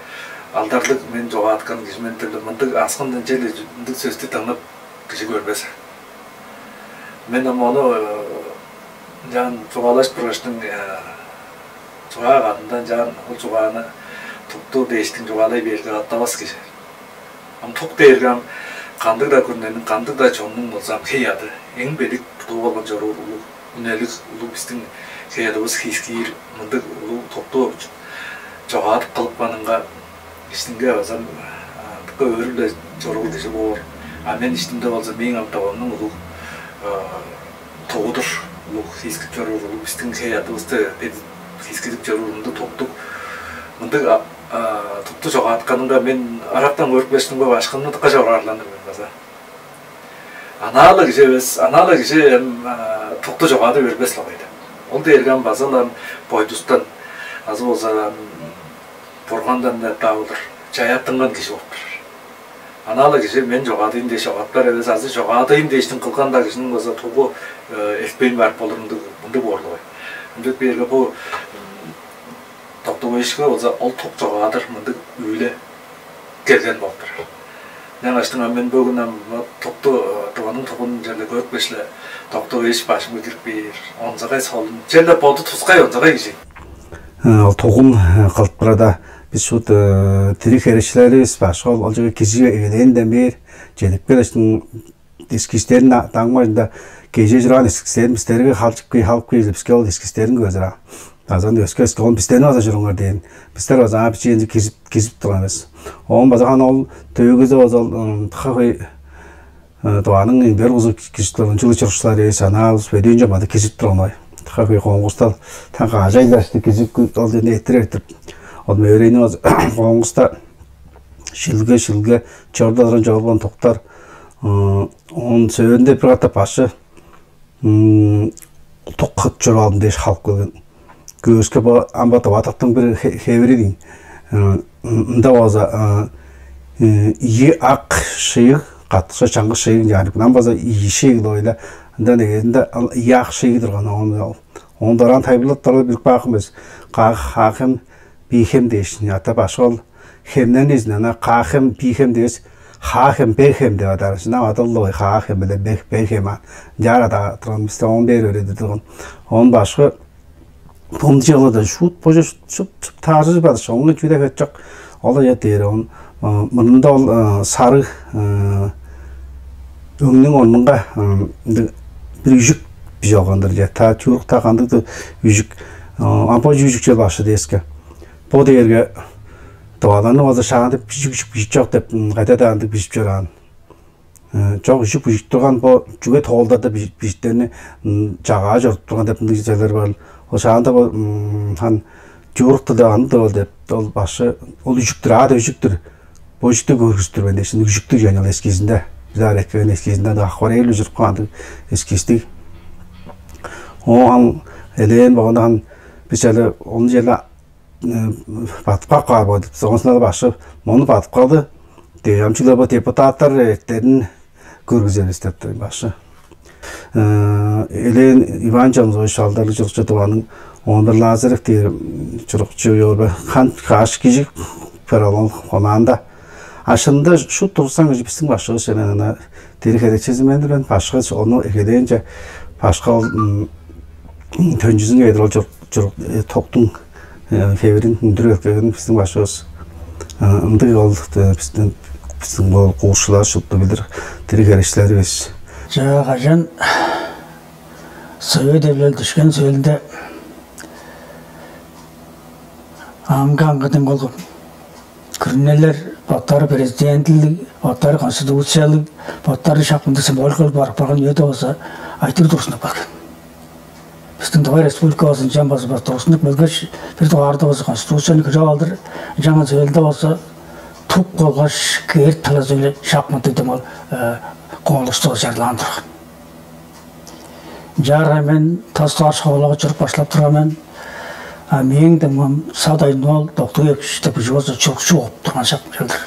алдарлыг мен чогааткан кижи мен деп-ле мындыг аскындан черле мындыг сөстү дыңнап кижи көрбес. Мен ам ону ынчаан чугаалажып тургаштың чугаа кадындан ынчаан ол чугааны тукту дээштиң чугаалай бээрге катавас кижи. Ам тук дээрге ам кандыг-даа күрүнениң, кандыг-даа чоннуң болза ам хей-аъды, эң бедик будуу болган чоруур улуг үнелиг улуг бистиң хей-аъдывыс хиискиир мындыг улуг тукту чогаадып кылыпканынга иштинге база дыка өөрүп-ле чоруур кижи боор. А мен иштимде болза мээң ам Тывамның улуг тугу-дур, улуг хиискип чоруур улуг бистиң хей-аъдывысты хиискидип чоруур мындыг туктуг мындыг тукту чогаатканынга мен ырактан көрүп кээштиң бо башкымны дыка чоргаарландыр мен база. Анаа-ла кижи эвес, анаа-ла кижи эм тукту чогаады бербес-ле койду. Ол дээрге ам база-ла бойдустан азы болза бургандан деп-даа болур, чаяаттынган кижи болуп турар. Анаа-ла кижи мен чогаадыйн дээш чогаадыптар эвес, азы чогаадыйн дээштиң кылган-даа кижиниң база тугу эртпейн барып болур ындыг мындыг боорлугай. Ынчап бээрге бу Доктугуевичке болза ол тук чогаадыр мындыг үүле келген болуп турар. Ынчангаштың ам мен бөгүн ам тукту Тываның тугун черле көрүпкеш-ле Доктугуевич башымга кирип кээр, онзагай солун, черле боду тускай онзагай кижи. Ол тугун кылып турада бис шуут дириг херечилеривис башка ол ол чеге кижиге эгелээнден бээр чедип келештиң дискиштерин даңмажында кежээ чураан эскистерин бистерге халчып кый халып кый биске ол эскистерин көзүр. Азан өске өске ол бистерни база чуруңар дээн. Бистер база аа бичиинче киржип киржип турган эвес. Оон база хана ол төөгүзү база ол тыха хөй дугааның бер узу киржип турган чылы чурукчулар эвес анаа улус бөдүүнче база киржип турган ой. Тыха хөй коңгустал таң кажай дашты киржип ол жерде эттир эртип ол мөөрейни база коңгуста шилге шилге чордаларын чогулган токтар. Он сөөрүнде бир катап башы тук кыт чуруп алдым дээш халып келген. Көөскө бо амба тыватыктың бир хевири дейн. Ында болза Ийи ак шыйыг, каттыкша чаңгыс шыйыг чаарып, ынам база ийи шыйыг-ла ойла. Ындан эгезинде ийи ак шыйыг турган. Оон дораан тайылбырлап турар билип каапкан бис. Каа-, Хаа-Хем, Бии-Хем дээш, ата башкы ол хемнерниң изинден ана Каа-Хем, Бии-Хем дээш, Хаа-Хем, Бег-Хем деп адаар. Ынам адал-ла ой, Хаа-Хем биле Бег, Бег-Хем аан. Чаар адаар турган бисте, оон бээр өөредир турган. Оон башкы Помчалада шуут боже шуп шуп тааржыр бадыш, оңун чүде хет чок. Ол ая дээр он мурнунда ол сарыг өңнүң орнунга бир үжүк бижип алган-дыр же. Та чуурукта кандыг-дыр үжүк, а бо үжүк чел башкы дээске. Бо дээрге дуаланы база шаандып бижик үжүк бижип чок деп кайда-даа ындыг бижип чораан. Чок, үжүк бижип турган бо чүге тоолдарда бижиттерни чагаа чорудуп турган деп ындыг чүвелер бар. Ол шаанда бо хан чуурукта деп аны деп ол деп ол башы ол үжүктүр, ада үжүктүр. Бо үжүктү көргүзүптүр мен дээшин, үжүктүр чүвени ол эскизинде. Бир аар эккеген эскизинде ындыг акварель ужуруп каан ындыг эскизтиг. Оон элээн болганда хан бис чале ону чале бадып кап каар боор деп. Соонсуна башкы мону бадып калды. Дээрге ам чүгле бо депутаттар эртерин көргүзер бис деп тур башкы. Элээн Иван Чонзович алдарлыг чурукчу Тываның, оон бир Лазарев дээр чурукчу ёорба хан каш кижи баралган команда. Ашында шут турсаң кижи бистиң башкывыс ченен ана дери херечези мен башкы ону эгелээнче башка ол төнчүзүн кедир ол чурук токтуң хевирин үндүрүп эккелген бистиң башкывыс. Ындыг ол бистиң бистиң ол куушчулар шупту билир дириг херечилеривис. Чаа, кажан Совет Эвилел дүшкен сөөлүнде аңгы-аңгыдың болган күрүнелер боттары президентилиг, боттары конституциялыг, боттары шак мындыг символикалыг барып барган үеде болза айтыр турсунуп барган. Бистиң Тыва Республикавыс ынчан база база турсунуп келгеш, бир дугаарда болза конституцияны күреп алдыр, ынчанган сөөлүнде болза тук болгаш кээрт талазы-биле шак мындыг дем ол конкурсту чарлаан турган. Ынчаарга мен тас дугаар школага чуруп башлап турган мен. А мээң дем садай ноол доктуг экчи деп кижи болза чурукчу болуп турган шак ынчалдыр.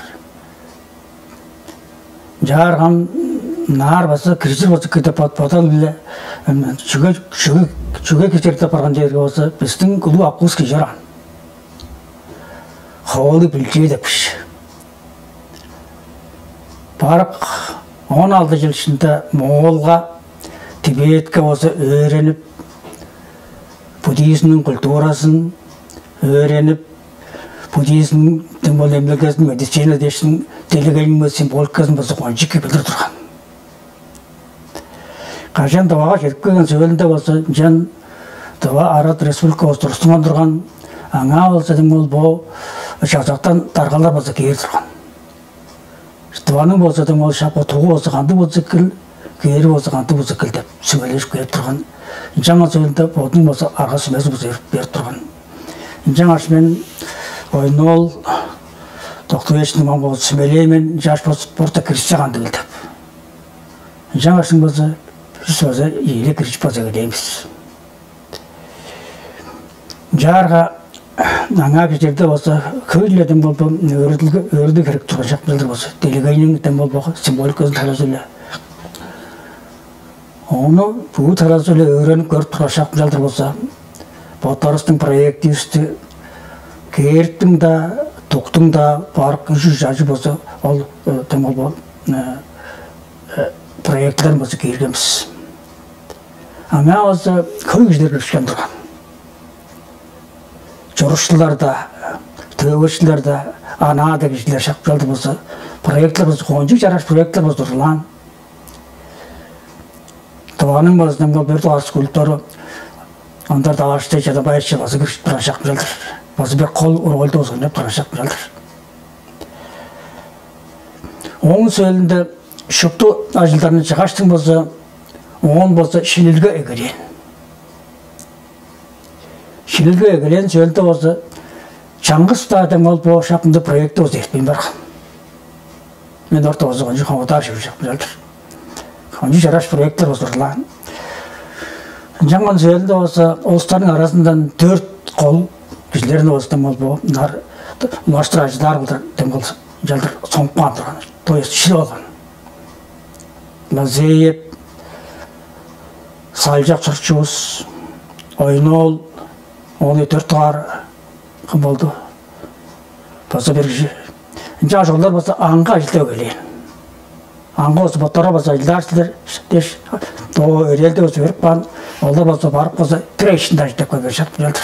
Ынчаарга ам наар база киржир болза киде бодал-биле чүге чүге чүге киржир деп барган черге болза бистиң улуг акывыс кижи оран. Хоолу билчээ деп кижи. Барык он алды чыл ишинде Моолга, Тибетке болза өөренип, буддизмниң культуразын өөренип, буддизмниң дем ол эмнелгезин медицина дээштиң делегейниң символиказын болза кончуг билир турган. Кажан Тывага чедип келген сөөлүнде болза ынчан Тыва Арат Республика болза турустунган турган, аңаа болза дем ол бо чазактан даргалар болза кээр турган. Тываның болза дем ол шапка тугу болза кандыг болза экил, кээри болза кандыг болза экил деп сүмележип кээп турган. Ынчанган сөөлүнде бодунуң болза арга сүмези болза берип турган. Ынчангаш мен ойнуол доктугечиниң маң болза сүмелээ мен жаш болза спортта киришсе кандыг ил деп. Ынчангаш болза бис болза ийиле киришип болза келээн бис. Ынчаарга аңаа кижерде болза хөй-ле дем болбо өөрүдүлге өөрүдүг херек турган шак билдир болза делегейниң дем болбо символиказын талазы-биле. Ону бүгү талазы-биле өөренип көрүп турган шак билдир болза боттарывыстың проективисти кээртиң-даа, туктуң-даа барык үжү чажы болза ол дем болбо проектилерин болза кииргенбиз. Аңаа болза хөй кижилер киришкен турган. Чурукчулар-даа, төөгүчүлер-даа, анаа-даа кижилер шак чалдыр болза, проектилер болза, кончуг чараш проектилер болза урлаан. Тываның болза дем бир дугаар скульптору Ондар Давааштай Чадабаевич база киришип турган шак чалдыр. База бир кол рольду болза ойнап турган шак чалдыр. Ооң сөөлүнде шупту ажылдарны чыгаштың болза, оон болза шинилге эгелээн. Шинилге эгелээн сөөлүнде болза чаңгыс-даа дем ол бо шак мындыг проектти болза эртпейн барган. Мен орта болза кончуг хомудаар чүве шак мынчалдыр. Кончуг чараш проекттер болза урлаан. Ынчанган сөөлүнде болза улустарның аразындан дөрт кол кижилерни болза дем ол бо нар улаштыр ажыдаар кылдыр дем болза ынчалдыр соңуп каан турган, то есть шилип алган. Мазеев, Салчак Чурчувус, Ойноол, оон төрт дугаар кым болду? База бир кижи. Ынчангаш олар база аңгы ажылдап эгелээн. Аңгы болза боттары база ажылдаар силер дээш, доо өрээлде база берип каан, олар база барып база бир ай иштинде ажылдап келген шак ынчалдыр.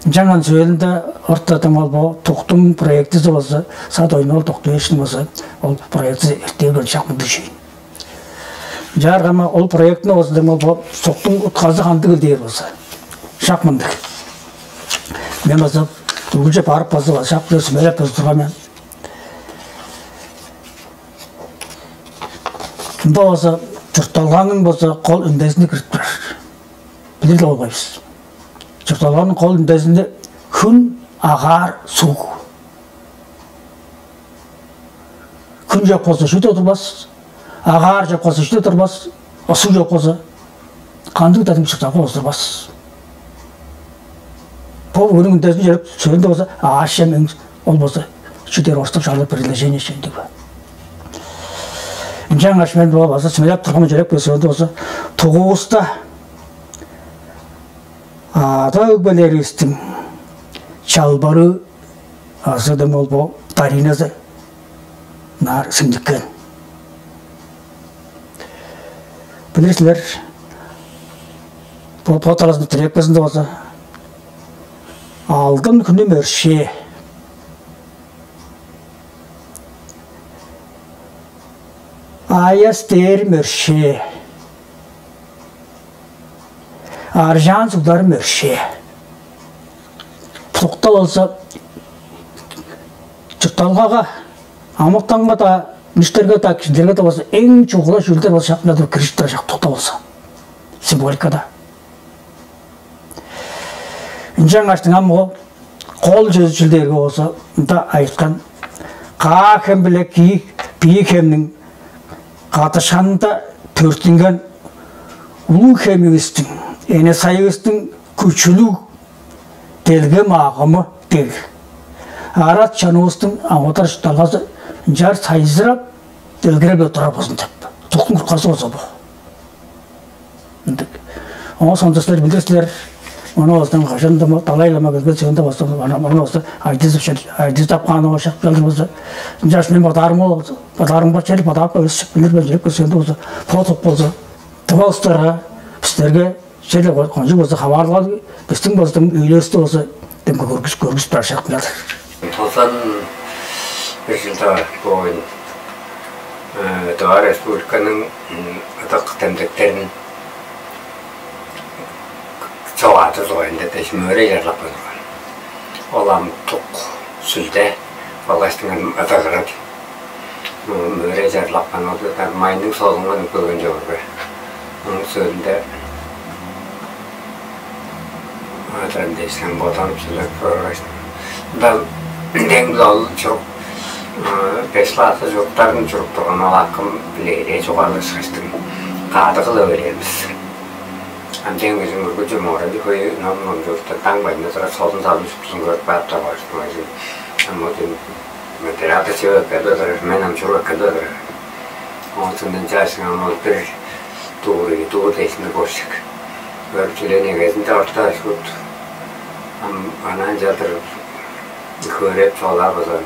Ынчангаш сөөлүнде орта дем ол бо туктуң проектизи болза, сат ойнуул туктуушун болза, ол проектизи эртээ келчак мындыг чүве. Ынчаарга ам ол проектини болза дем ол бо суктуң утказы кандыгыл дээр болза, шак мындыг. Мен база бүгүнче барып база шак бир сүмелеп база турган мен. Мында болза чуртталганың болза кол үндезине кирип турар. Билир-ле болгай бис. Чуртталганың кол үндезинде хүн, агаар, суг. Хүн чок болза, чүү-даа турбас, агаар чок болза, чүү-даа турбас, а суг чок болза, кандыг-даа чуртталга болза турбас. Бо бүгүнүң үндезин чедип, сөөлүнде болза, аъш-чем, ол болза, чүү дээр, орустап чугаалаар, предложение чүве ындыг бе. Ынчангаш мен бо база сүмелеп турган чүрек бе, сөөлүнде болза, тугувуста ада-өгбелеривистиң чалбарыы азы дем ол бо дариназы ынаар сиңниккен. Билир силер, бо, бо талазының трепказында болза, алдын хүнү мөршээ, аяс дээр мөршээ, аржаан суглар мөршээ. Туктал болза, чуртталгага, амытанга-даа, үнүштерге-даа, кижилерге-даа болза, эң чугула чүүлдер болза шак мынча киржип турар шак туктал болза. Символикада. Ынчангаштың ам ол кол чүзүчүл дээрге болза, мында айыткан, Каа хем биле Кии, Бии хемниң кадышканында төрүттүнген улуг хемивистиң, эне-сайывыстың күчүлүг делгем агымы дег, арат чонувустуң амыдырал-чуртталгазы ынчаар сайзырап, делгереп-ле турар болзун деп. Туктуң утказы болза бо. Ындыг. Оон соонда силер билир силер, ону болза кажан-даа далайлама келген сөөлүнде болза, ону болза айдызып, айдызап каан ошак келди болза, ынчаш мен бодаарым ол болза, бодаарымга чер бодаап, өсүп билир мен, чырып көскенде болза, подук болза, тыва улустарга, бистерге черле кончуг болза хаваарлал, бистиң болза өйлерибисти болза демге көргүс көргүс башак мынчалдыр. Тозан бир жылда бо Тыва Республиканың ыдык демдектерин чогаадыр дугайында дээш мөөрей чарлап каан турган. Ол ам тук, сүлде, болгаш дыңан ыдыгырын мөөрей чарлап каан, ол майның солунган үпкелген чогурга. Ооң сөөлүнде адырам дээшсең боданып сүлдеп көргеш, ында дең ол чурук, беш классы чуруктарын чуруп турган ол акым билээрээ чугаалашкаштың каадыгыл эвелээрбис. Ам дең өзүң үргүлчү моорай хөй ном номчууртан таң байында турар солун салым шуптузун көрүп кааптар баштыңар. Ам ол материалды чыып эккелип олурар, мен ам чуруп эккелип олурар. Оон соондан чаашыңан ол бир дуур, дуур дээшинде кошчук. Көрүп чүлээн эгезинде орта шут. Ам анаан чалдыр хөөреп чугаалаар болза,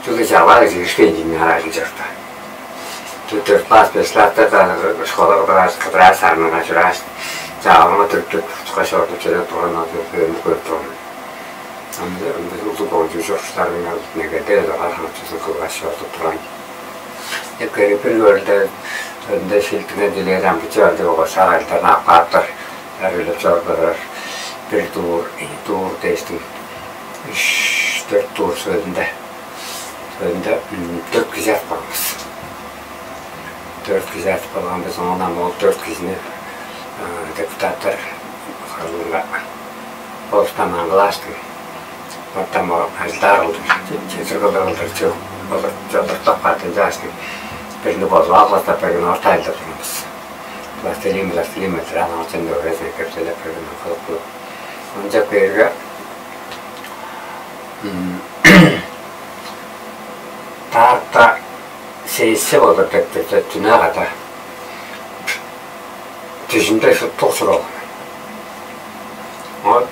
чүгле чаваа кижи киришпейн чиңнаар ажыл чорду. Дөрт класс, беш класста школа кыдырааш, кыдыраар сарынга чурааш, чааваңа түртүп, тукка чорудуп чедип турган ол хөөрүн көрүп турган. Ында ында улуг боожу чурукчуларның негеде ыдыгаар хамчызын кылгаш чорудуп турган. Эккери бир көрүлде ында шилтине дилээр амбычы бар деп огошаа кайылдарны ап кааптар. Эргилеп чорудурар. Бир дуур, ийи дуур дээштиң, үш, дөрт дуур сөөлүнде. Сөөлүнде дөрт кижи ап калган бис. Дөрт кижи ап калган бис, оон ам ол дөрт кижини депутаттар халыынга болуштан аңгылааштың. Оттан ол ажылдаар кылдыр, чедир кылдыр кылдыр чыып, олар чодуртап каартынчаашкын бирни бозуп алгастап берген орта айылдап турган бис. Пластилин, пластилин материал оочен дөгерезин эккеп сөйлеп берген кылып кылып. Ынчап кээрге Таартта сессия болур деп турда, дүне када дүжүмде тук чуруп алган.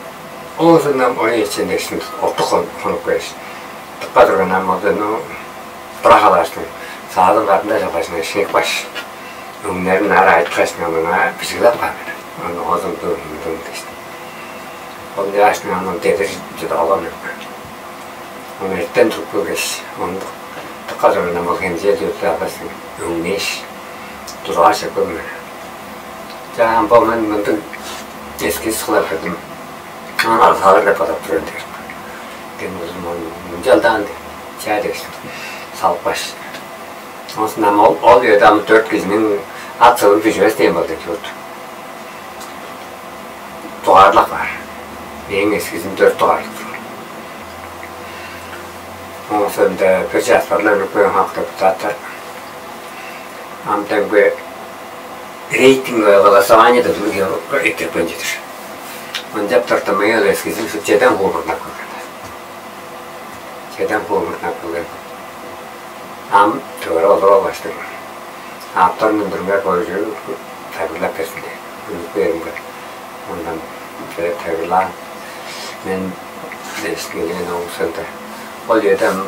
Ол оозундан ой эчен дээшин оттук хонуп кээш, тыпка турган ам олда, ну, быра халааштың саадын кадында чалгашына шиңип каш, өңнерин ара айыткаш, мына бижиглеп каан мен. Ону оозун ду мындың дээштим. Ол яаштың аны дедир чыда алган мен. Ону эртен туруп келгеш, ону тыпка турган ам ол хемчээ дүртү алгаш, өңнээш, дузааш эккелген мен. Чаа, ам бо мен мындыг эскиз кылып кырдым. Аны алсалар деп бодап тур эдим. Дем узун мынчалдаан деп чаа дээштим. Салып каш. Оон ам ол, ол үеде ам дөрт кижиниң ат сывын дүжүвес дээн болду чорду. Дугаарлап каар. Мээң эскизим дөрт дугаарлыг турган. Оон соонда бир часпарлар үнүп көөң хак депутаттар. Ам демги рейтинговое голосование деп ылгы эртип каан чыдыр. Ынчап тыртымыйыл эскизим шупту чеден хуумурнап келген. Чеден хуумурнап келген. Ам тывыры олуруп алгаштың, авторнуң дүрүмге коюжу тайылбырлап берсин деп үнүп кээримге, ондан тайылбырлаан. Мен дээшкилээн оңусунда ол үеде ам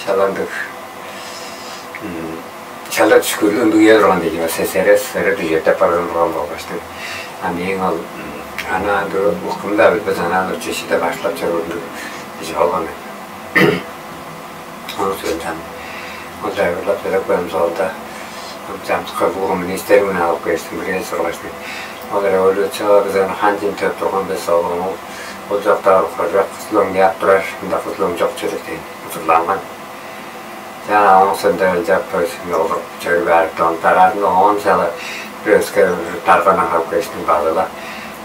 шаландыг, шала түшкүрлүг ындыг үе турган дээди, СССР, СССР дүжүртеп барган турган болгаштың. А мээң ол ана ындыг укумда билбес, ана ындыг чешиде баштап чоруур ындыг кижи болган мен. Ону сөөлден ол дайгырлап берип коем соолда, чамдыкка буу министрлигине алып кээштим, бирээ сургаштым. Ол революцияга бизени хан чемтеп турган бис, ол ону ол чокта хоржок кызыл өң яап турар, ында кызыл өң чок чүрүк дейн узурланган. Чаа, оон сында ынчап олуруп чорууп баарыптан, дараазында оон сала бир өске дарганы алып кээштим база-ла.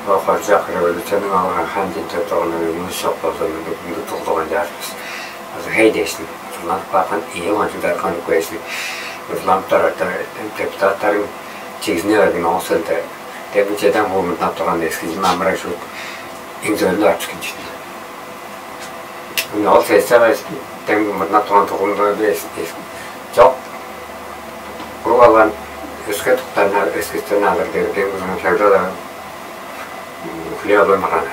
Ол хоржок революцияның алган хан чемтеп турганын өңүс чок болза, мындыг мындыг тугдуган чаарбыз. Азы хей дээштим. Узурланып каапкан ийи кончуг дарганы кээштим. Узурланып турарда депутаттарың чигзине берген оон сында демги чеден хуумурнап турган эскизим амырай шуут эңзөөлүнү ап чүткүн чүттү. Ынча ол сессияга демги мурнап турган тугумда эс эс чок. Уруп алган өске туктарны, эскистерни алыр деп демги узуну чагда-ла хүлээп албайн барган.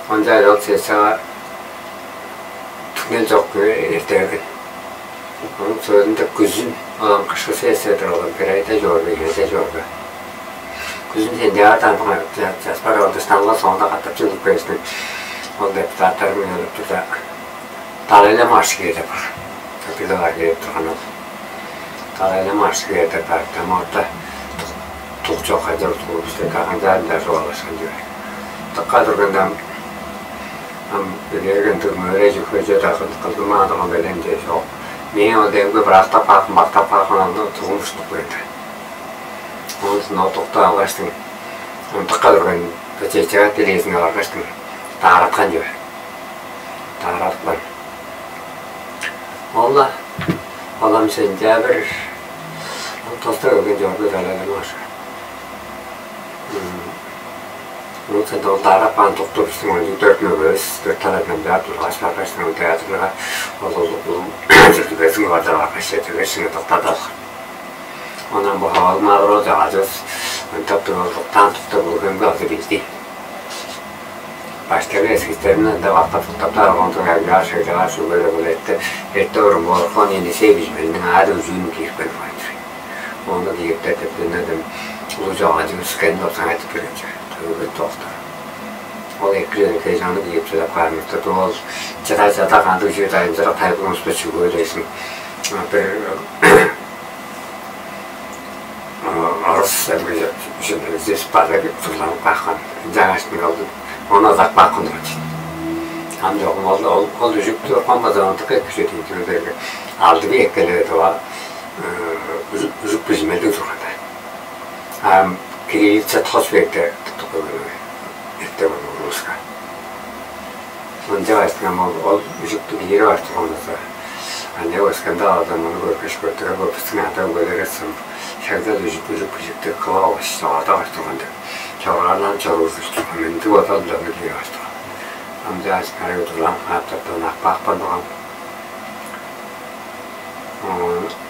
Онча ол сессияга түңнел чок эрте берген. Оон сөөлүнде күзүн, оон кышкы сессия-дыр, ол бир айда чорду, ийи айда чорду. Күзүн сентябрьдан часпар ол дыштанга соонда катап чыглып кээштиң. Ол депутаттарым өлүп турда, Далай-Лама башкы кээр деп бар. Капиталга кээп турган ол. Далай-Лама башкы кээр деп бар. Тамаатта тук чок, кайда утулуп бисте каганчаарын-даа чугаалашкан чүве. Тыкка турганда, ам билерген тур мөөрей чүкпе чүве-даа кылдырмаан турган белен чүве чок. Мээң ол демги бырактап каапкан, бактап каапкан, аны тугум уштуп кээрде. Оон соонда ол туктап алгаштың, ындыкка турган бөчейчегат дилээзинге баргаштың, даараткан чүве. Даараткан. Ол-ла, ол ам сентябрь, ол тоста келген чорду Далай-Лама башкы. Оон соонда ол даарап каан тукту бистиң он дөрт мөге эвес, дөрт талазындан бээр тургаш баргаштың, ол театрга ол улуг чүртүгезин кыларда баргаш, чедиргеш, шыңы доктадып алган. Оон бо хавалыг маа-дыр ол чагажывыс ынтап туруп, ол доктаан туктап, Улуг-Хемге алды бижди. Баштайгы эскистерин ында бактап, доктаптаар, оон соң аңчаар, шыгжаар, шүглер-ле бо эрте, эрте орун боор, оон Енисей бижимелиниң аъды-үжүүн киирип келип каан-дыр. Ону киириптер деп, дүннеден улуг чоган чүве үскенин болза айтып берген чүве. Төгүлгет доктор. Ол эки чүвени кежи аны киирип чыдап каан-дыр. Ол чыда-чыда кандыг чүве дайынчырак тайбың улуспа чүгөө дээшиң. Бир орус эмгежеп база турланып каапкан. Ынчангаш мен ол ону ызап каапкан турган чүве. Ам чогум ол, ол, ол үжүктү оркон база ындык эки чүве дейн, чүвелерге алды бий эккелери тыва, үжүк, үжүк бижимелдиг турган-даа. Ам кириллица тос векте туттуп келген эрте болган улуска. Ынча айтырган ол, ол үжүктү киирип артып онза, ане өскенде алдан муну көргеш, көтүрүп, бистиң ада өгбелеривис шагда үжүк, үжүк бижикти кылып алгаш, чогаадап артырган деп. Чоргаарлаан чорууржуп турган, мындыг бодал-биле ону киирип артырган. Ынча ачкарай удурланып кааптардан акпаапкан турган.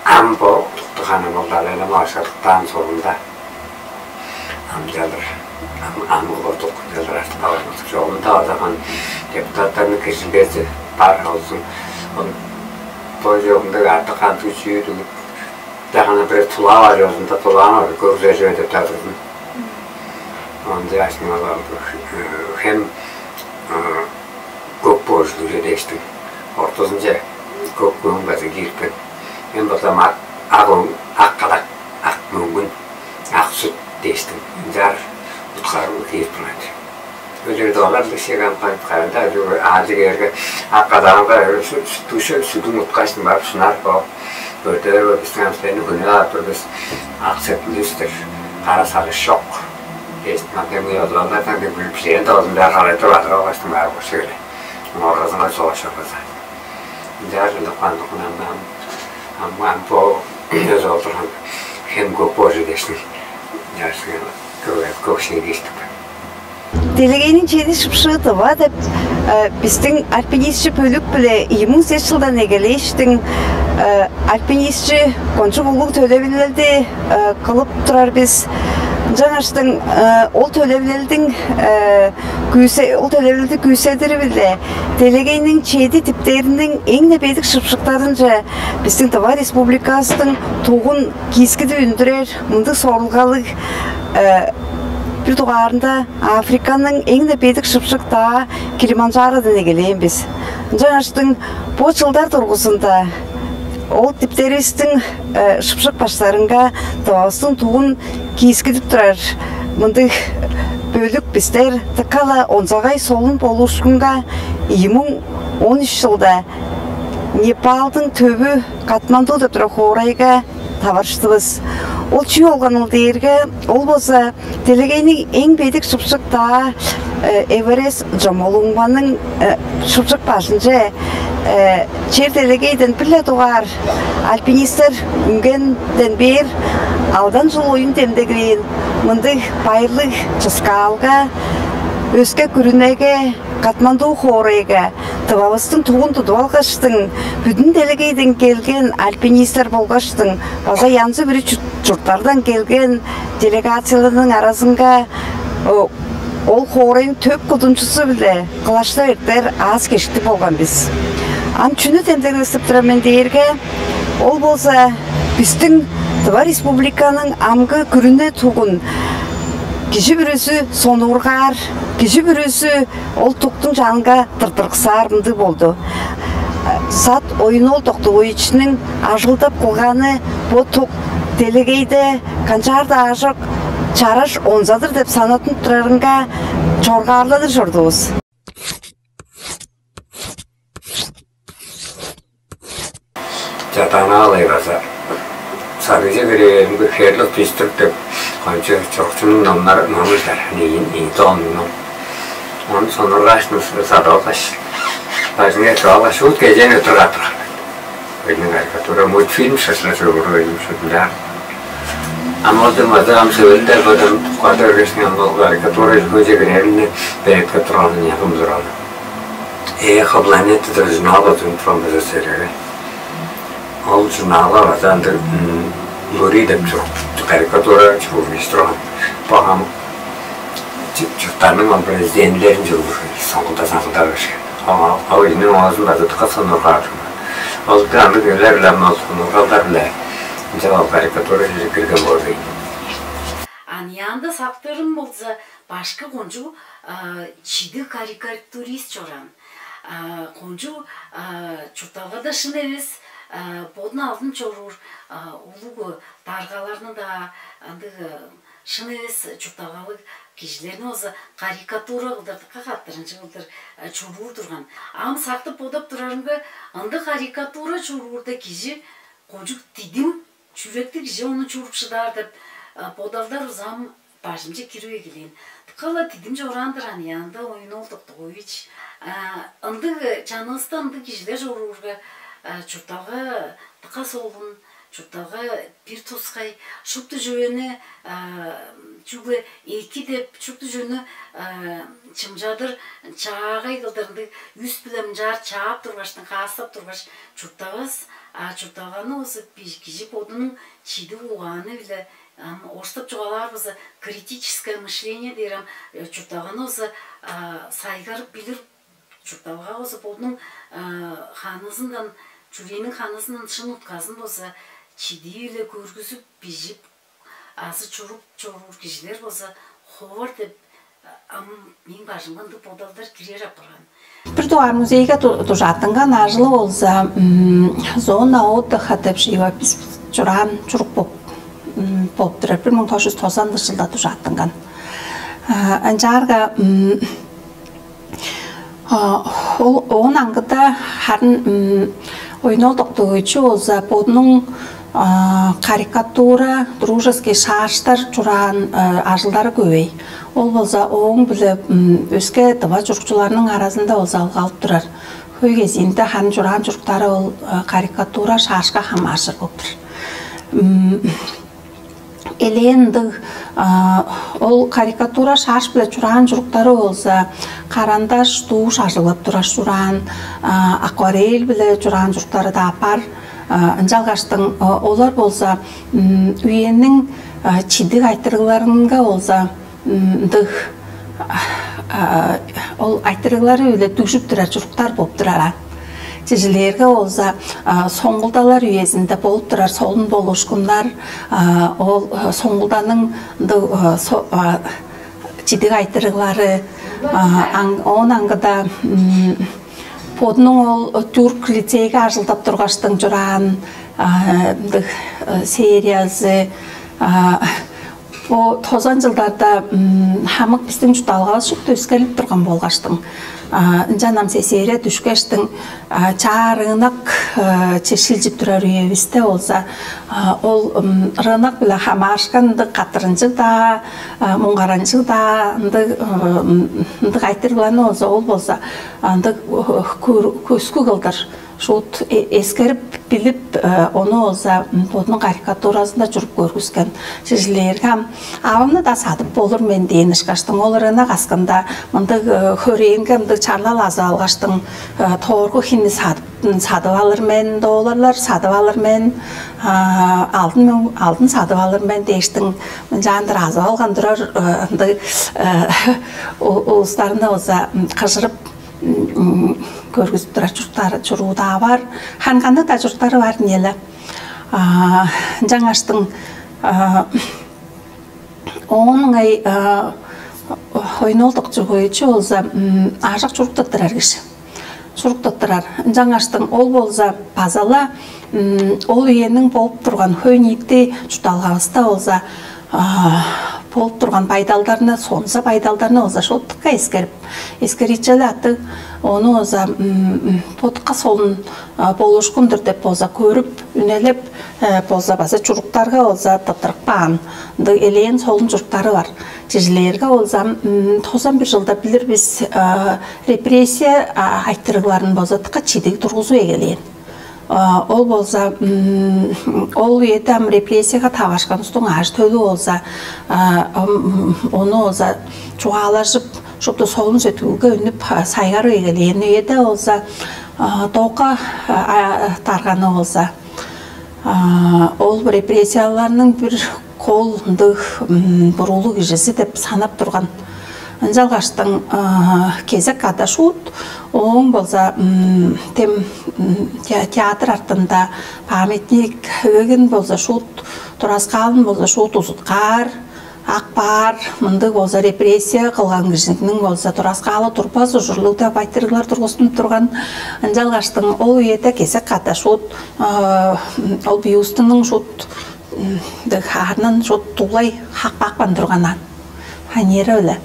Ам бо туктуганы болдалайла башкыдыктаан соонда, ам чалыр, ам ам кылдык чалыр артып калган чогунда озаган депутаттарның киржилгези бар болзун. Ол бо чогунда артык кандыг чүү дагана бир тулаа бар чогунда тулааны көргүзер деп тадырдым. Онда ашмалар хем көк боожулуг дээштиң ортузунче көк мөң база киирипкен. Мен болза ак ак кадак, ак мөңгүн, ак сүт дээштиң ынчаар уткаарым киирип турган. Өлерде олар дышеган кайыткарында аажы кээрге ак кадаанга сүттүгүшү сүдүң уткаштың барып шынар бо. Көрдөрүп бистиң амстайны хүнү ап тур бис. Ак септилистер кара сагыш чок. Эстмакемге озурандардан деп билип шээн доозунда халайтып адыр алгаштың баар болуш эле. Оңоргазынга соошоргуза. Ынчаар ылып кандык ам ам ам бо өз олдурган хем көк божу дешни. Жашыган көк көк шеге иштик. Делегейниң чеди шыпшыы тыва деп бистиң альпинистчи бөлүк биле ийи муң сес жылдан эгелээштиң альпинистчи кончуг улуг төлевилелди кылып турар бис. Ынчангаштың ол төлевилелдиң күүсе ол төлевилелди күүседири биле делегейниң чеди типтериниң эң-не бедик шыпшыктарынче бистиң Тыва Республикавыстың тугун киискидип үндүрер мындыг сорулгалыг бир дугаарында Африканың эң-не бедик шыпшык-даа Килиманджародан эгелээн бис. Ынчангаштың бо чылдар дургузунда ол диптеривистиң шыпшык баштарынга Тывавыстың тугун киискидип турар мындыг бөлүк бистер дыка-ла онзагай солун болуушкунга ийи муң он үш чылда Непалдың төвү Катманду деп турар хоорайга таварыштывыс. Ол чүү болган ол дээрге, ол болза делегейниң эң бедик шыпшык-даа Эверест Джомолунгманың шыпшык бажынче чер делегейден бир-ле дугаар альпинистер үнгенден бээр алдан чыл оюн демдеглээн мындыг байырлыг чыскаалга өске күрүнеге Катманду хоорайга Тывавыстың тугун тудуп алгаштың, бүдүн делегейден келген альпинистер болгаштың база янзы-бүрү чурттардан келген делегацияларның аразынга ол хоорайның төп кудумчузу-биле кылаштап эртер аас-кежиктиг болган бис. Ам чүнү демдеглестип турар мен дээрге, ол болза бистиң Тыва Республиканың амгы күрүне тугун кижи бүрүзү сонуургаар, кижи бүрүзү ол туктуң чанынга тыртырыксаар мындыг болду. Сат Оюн-оол Доктугуевичтиң ажылдап кылганы бо тук делегейде канчаар-даа аажок чараш онза-дыр деп санаттынып турарынга чоргаарладыр чордувус. Чаданаалай база сагыжы кирээримге херлик бистип деп кончу чурукчунуң номнары номуйдар аны ин ин тоонуну. Ону сонургаашны садалгаш, бажыңга чугаалгаш, шуут кежээни өттүр кааттырган. Өйнүң карикатура мультфильм шашына чогуру өйнүм шудунчаар. Амалдым азы ам сөөлүнде бадам куада өргешкен амал карикатура көже кирээримни беретке турганын якым турган. Эхо планеты деп журнал отун турган база сереге. Ол журналга база андыр Лури деп чурук карикатура чурук турган. Багам чурттарның ол президентлерин чурук соңгуда саңгыда берген. Ол ини оозун база дыка сонургаар. Ол аны көлер билем ол сонургалдар биле. Ынча ол карикатура кирген болду. Аныяанда сактырым болза башкы кончуг чидиг карикатурист чораан. Кончуг чуртталгада шын эвес бодун алдын чоруур улуг даргаларны-даа ындыг шын эвес чуртталгалыг кижилерни болза карикатура кылдыр дыка каттырынчы кылдыр чоруур турган. Ам сактып бодап турарымга ындыг карикатура чоруурда кижи кончуг дидим чүректиг кижи ону чуруп шыдаар деп бодалдар узам бажымче кирип эгелээн. Дыка-ла дидим чораан-дыр аныяанда Оюн-оол Доктугуевич. Ындыг чанывыста ындыг кижилер чоруурга чуртталга дыка солун, Чуртталга бир тускай шупту чүвени, чүгле эки деп, шупту чүвени чымчадыр, чаагай кылдыр, ындыг үс-биле мынчаар чаап тургаштың, хаастап тургаш чурттавас. А чуртталганы болза кижи бодунуң чидиг угааны-биле, ам орустап чугаалаар болза, критическое мышление дээр ам, чуртталганы болза сайгарып билир. Чуртталга болза бодунуң ханызындан, чүрээниң ханызындан шын утказын болза чидии-биле көргүзүп, бижип азы чуруп чоруур кижилер болза ховар деп, ам мээң бажымга ындыг бодалдар кирер апарган. Бир дугаар музейге дужааттынган ажылы болза «Зона отдыха» деп живопись, чураан чурук болуп турар, бир муң тос чүс тозан чылда дужааттынган. Ынчаарга ол оон аңгыда харын Ойнол Доктугуевич болза бодунуң карикатура, дружеский шаржтар чураан ажылдары көвей. Ол болза ооң-биле өске тыва чурукчуларның аразында болза ылгалып турар. Хөй кезиинде харын чураан чуруктары ол карикатура, шаржка хамааржыр болуп тур. Элээн ындыг ол карикатура, шарж-биле чураан чуруктары болза карандаш, тушь ажыглап тургаш чураан, акварель-биле чураан чуруктары-даа бар. Ынчалгаштың олар болза үениң чидиг айтырыгларынга болза ындыг ол айтырыглары-биле дүгжүп турар чуруктар болуп турар. Чижээлээрге болза соңгулдалар үезинде болуп турар солун болуушкуннар, ол соңгулданың ындыг чидиг айтырыглары, оон аңгыда бодунуң ол тюрк лицейге ажылдап тургаштың чураан ындыг сериязы. Бо тозан чылдарда хамык бистиң чуртталгавыс шупту өскерлип турган болгаштың, ынчан ам се серия дүшкештиң, чаа рынок чешилчип турар үевисте болза, ол рынок-биле хамаарышкан ындыг каттырынчыг-даа, муңгаранчыг-даа ындыг ындыг айтырыгларны болза, ол болза ындыг көскү кылдыр шуут эскерип билип, ону болза бодунуң карикатуразында чуруп көргүскен. Чижээлээрге ам авамны-даа садып болур мен дээн ышкаштың, ол рынок аксында мындыг хөрээнге мындыг чарлал азып алгаштың, тооргу хинни садып садып алыр мен, долларлар садып алыр мен, алдын алдын садып алыр мен дээштиң, мынчаандыр азып алган турар ындыг улустарны болза кыжырып көргүзүп турар чуруктар, чуруу-даа бар. Ханганныг-даа чуруктары бар ийин але. Ынчангаштың оон ыңай Ойнол Доктугуевич болза аажок чурук тырттырар кижи. Чурук тырттырар. Ынчангаштың ол болза база-ла ол үениң болуп турган хөй-ниити чуртталгавыста болза болуп турган байдалдарны, сонза байдалдарны болза шуут дыка эскерип, эскерикче-ле аттыг, ону болза бо дыка солун болуушкун-дур деп болза көрүп, үнелеп болза база чуруктарга болза тырттырып каан ындыг элээн солун чуруктары бар. Чижээлээрге болза тозан бир чылда билир бис, репрессия айтырыгларын болза дыка чидиг тургузуп эгелээн. Ол болза ол үеде ам репрессияга таварышкан улустуң ажы-төлү болза ону болза чугаалажып, шупту солун сеткүүлге үнүп, сайгарып эгелээн үеде болза Тока дарганы болза ол репрессияларның бир кол ындыг буруулуг кижизи деп санап турган. Ынчалгаштың кезек када шуут ооң болза тем театр артында памятник ыгын болза шуут, тураскаалын болза шуут узуткаар, ак баар, мындыг болза репрессия кылган кижиниң болза тураскаалы турбас ужурлуг деп айтырыглар тургустунуп турган. Ынчалгаштың ол үеде кезек када шуут ол бюстунуң шуут хаарнын шуут туулай хаппаапкан турган аан, фанера-биле.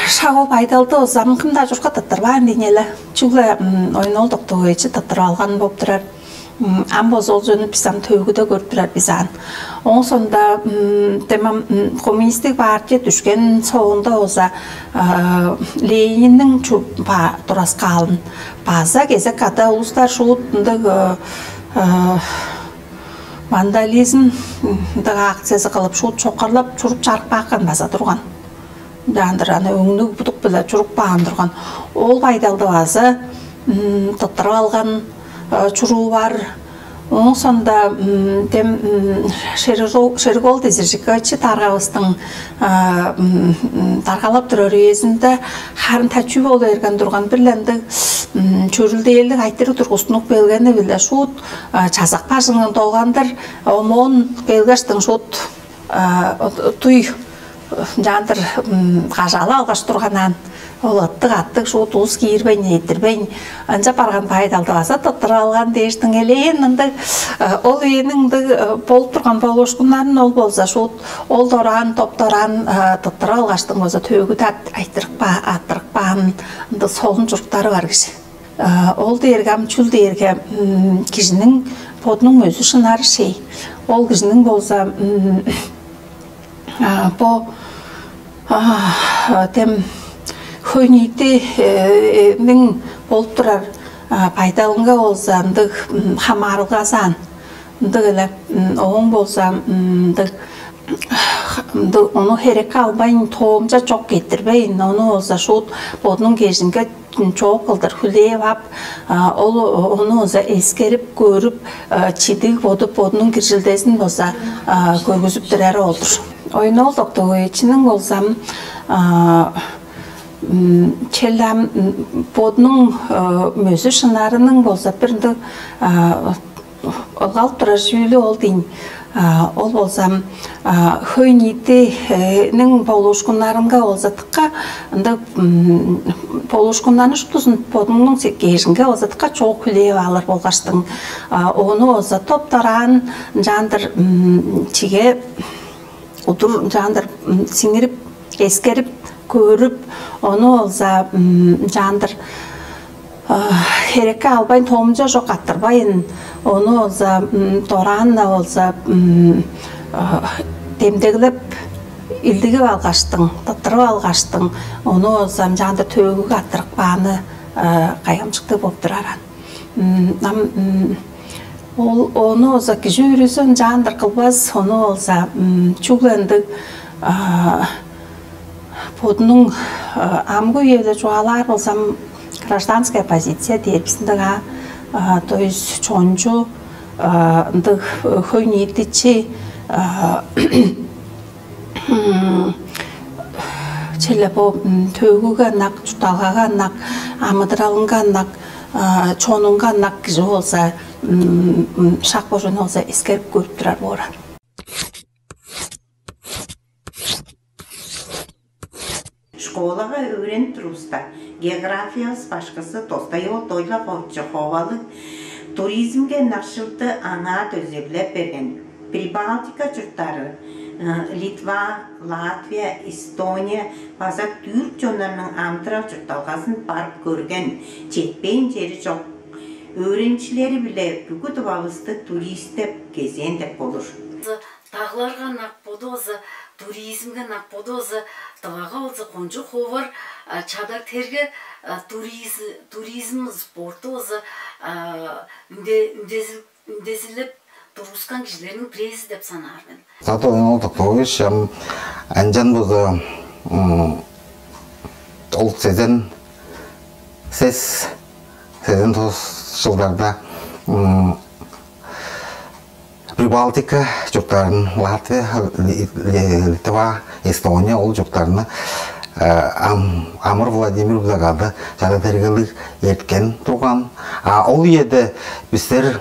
Шак ол байдалды озам кым-даа чурукка тырттырбаан дийин але. Чүгле Ойнол Доктугуевич тырттырып алган болуп турар. Ам болза ол чүвени бис ам төөгүде көрүп турар бис аан. Ооң соонда демам коммунистик партия дүшкен соонда болза Ленинниң тураскаалын база кезек када улустар шуут ындыг Вандализм ындыг акциясы кылып, шуут чоккарлап чуруп чарып каапкан база турган. Ынчаандыр аны өңнүг будук-биле чуруп каан турган. Ол байдалды база тыттырып алган чуруу бар. Ооң соонда дем Шериг-оол Дезиржикович даргавыстың даргалап турар үезинде харын тачуу болу берген турган, бир-ле ындыг чөрүлдээлиг айтырыг тургустунуп келгени-биле шуут чазак бажыңын долгандыр омон келгештиң шуут туй ынчаандыр кажаалы алгаш турган аан. Ол ыттыг-аттыг шуут улус киирбейн, эрттирбейн, ынча барган байдалды база тыттырып алган дээштиң элээн ындыг. Ол үениң ындыг болуп турган болуушкуннарын ол болза шуут ол дораан, топ дораан тыттырып алгаштың болза төөгү-даа ат-, айтырып каа-, аттырып каан ындыг солун чуруктары бар кижи. Ол дээрге ам чүл дээрге кижиниң бодунуң өзү шынары шей. Ол кижиниң болза бо тем хөй-ниитиниң болуп турар байдалынга болза ындыг хамаарылгазаан, ындыг эле ооң болза ындыг ындыг ону херекке албайн, тоомча чок кеттирбейн, ону болза шуут бодунуң кежинге чоок кылдыр хүлээп ап, ол ону болза эскерип көрүп, чидиг бодуп, бодунуң киржилдезин болза көргүзүп турары ол-дур. Оюн-оол Доктугуевичиниң болзам чел ам бодунуң мөзү шынарының болза бир ындыг ылгалып турар чүүлү ол дейн. Ол болзам хөй-ниитиниң болуушкуннарынга болза дыка ындыг болуушкуннарны шуптузун бодуңнуң кежинге болза дыка чоок хүлээп алыр болгаштың, ону болза топ дораан ынчаандыр чиге удур ынчаандыр сиңирип, эскерип көрүп, ону болза ынчаандыр херекке албайн, тоомча чок аттырбайн, ону болза дораан-на болза демдеглеп, илдигип алгаштың, тыттырып алгаштың, ону болза ынчаандыр төөгүге аттырып кааны кайгамчыктыг болуп турар аан. Ам ол ону болза кижи бүрүзү ынчаандыр кылбас, ону болза чүгле ындыг бодунуң амгы үеде чугаалаар болзам, гражданская позиция дээр бис ындыг аа, то есть чончу ындыг хөй-ниитичи черле бо төөгүге ынак, чуртталгага ынак, амыдыралынга ынак, чонунга ынак кижи болза, шак бо чонну болза эскерип көрүп турар боор аан. Школага өөренип турувуста, географиявыс башкысы Достай-оол Дойлакович Ховалыг туризмге ынакшылды аңаа дөзевилеп берген. Прибалтика чурттары, Литва, Латвия, Эстония база түрк чоннарның амыдырал-чуртталгазын барып көрген, четпээн чери чок. Өөреникчилери-биле бүгү Тывавысты туристтеп кезээн деп болур. Дагларга ынак боду болза, туризмге ынак боду болза, Тывага болза кончуг ховар чадаг-терге, туризм, туризм, спортту болза үндезилеп тургускан кижилерниң бирээзи деп санаар мен. Зато Оюн-оол Доктугуевич ам ынчан болза ол сезен сес, сезен тос чылдарда Прибалтика чурттарын, Латвия, Литва, Эстония, ол чурттарны Амыр Владимир-биле кады чадаг-тергелиг эрткен турган. А ол үеде бистер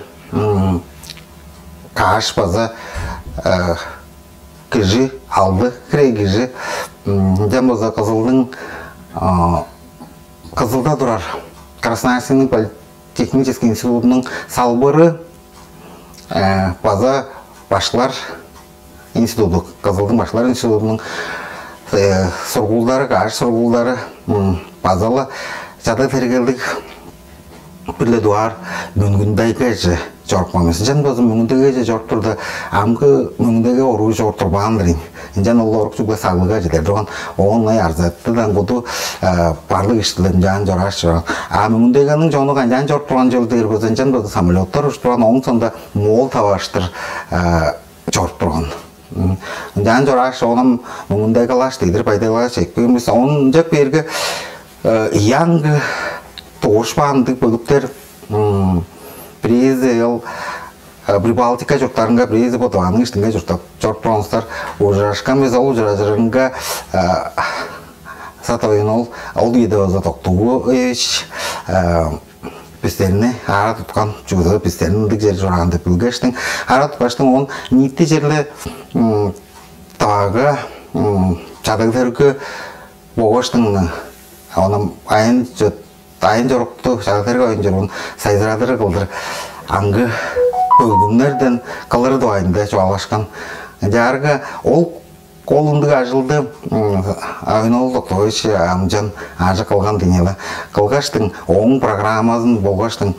каш база кижи, алды хире кижи, ынчан болза Кызылдың, Кызылда турар Красноярскийниң политехнический институтунуң салбыры, база башкылар институту, Кызылдың башкылар институтунуң сургуулдары, каш сургуулдары база-ла чадаг-тергелиг бир-ле дугаар Мөңгүн-Тайгаже чорупкан бис. Ынчан болза Мөңгүн-Тайгаже чоруп турда, амгы Мөңгүн-Тайга оруу чоруп турбаан-дыр ийин. Ынчан ол орук чүгле саглыга чедер турган, оон ыңай арзы-даа аңгыда барлыг иштилер ынчаан чорааш чораан. А Мөңгүн-Тайганың чону канчаан чоруп турган чүвел дээр болза, ынчан болза самолеттар ужуп турган, ооң соонда моол таварыштыр чоруп турган. Ынчаан чорааш, оон Мөңгүн-Тайгалааш дедир, Бай-Тайгалааш экпээн бис. Оон ынчап бээрге, аңгы дугурушпаан ындыг бөлүктер, бирээзи ол Прибалтика чурттарынга, бирээзи бо Тываның иштинге чурттап чоруп турган улустар ужурашкан бис. Ол ужуражырынга Сат Оюн-оол, ол үеде болза Токтугуевич, бистерни ара туткан, чүгле бистерни ындыг чер чораан деп билгештиң, ара туткаштың, оон ниити черле Тывага чадаг-дөрге болгаштың, оон айын чо-, айын чорукту, чадаг-дөрге айын чоругун сайзырадыры кылдыр аңгы бөлгүмнерден кылыры дугайында чугаалашкан. Ынчаарга ол ол ындыг ажылды Оюн-оол Токтугуевич амчан аажок кылган деңнели. Кылгаштың, ооң программазын болгаштың,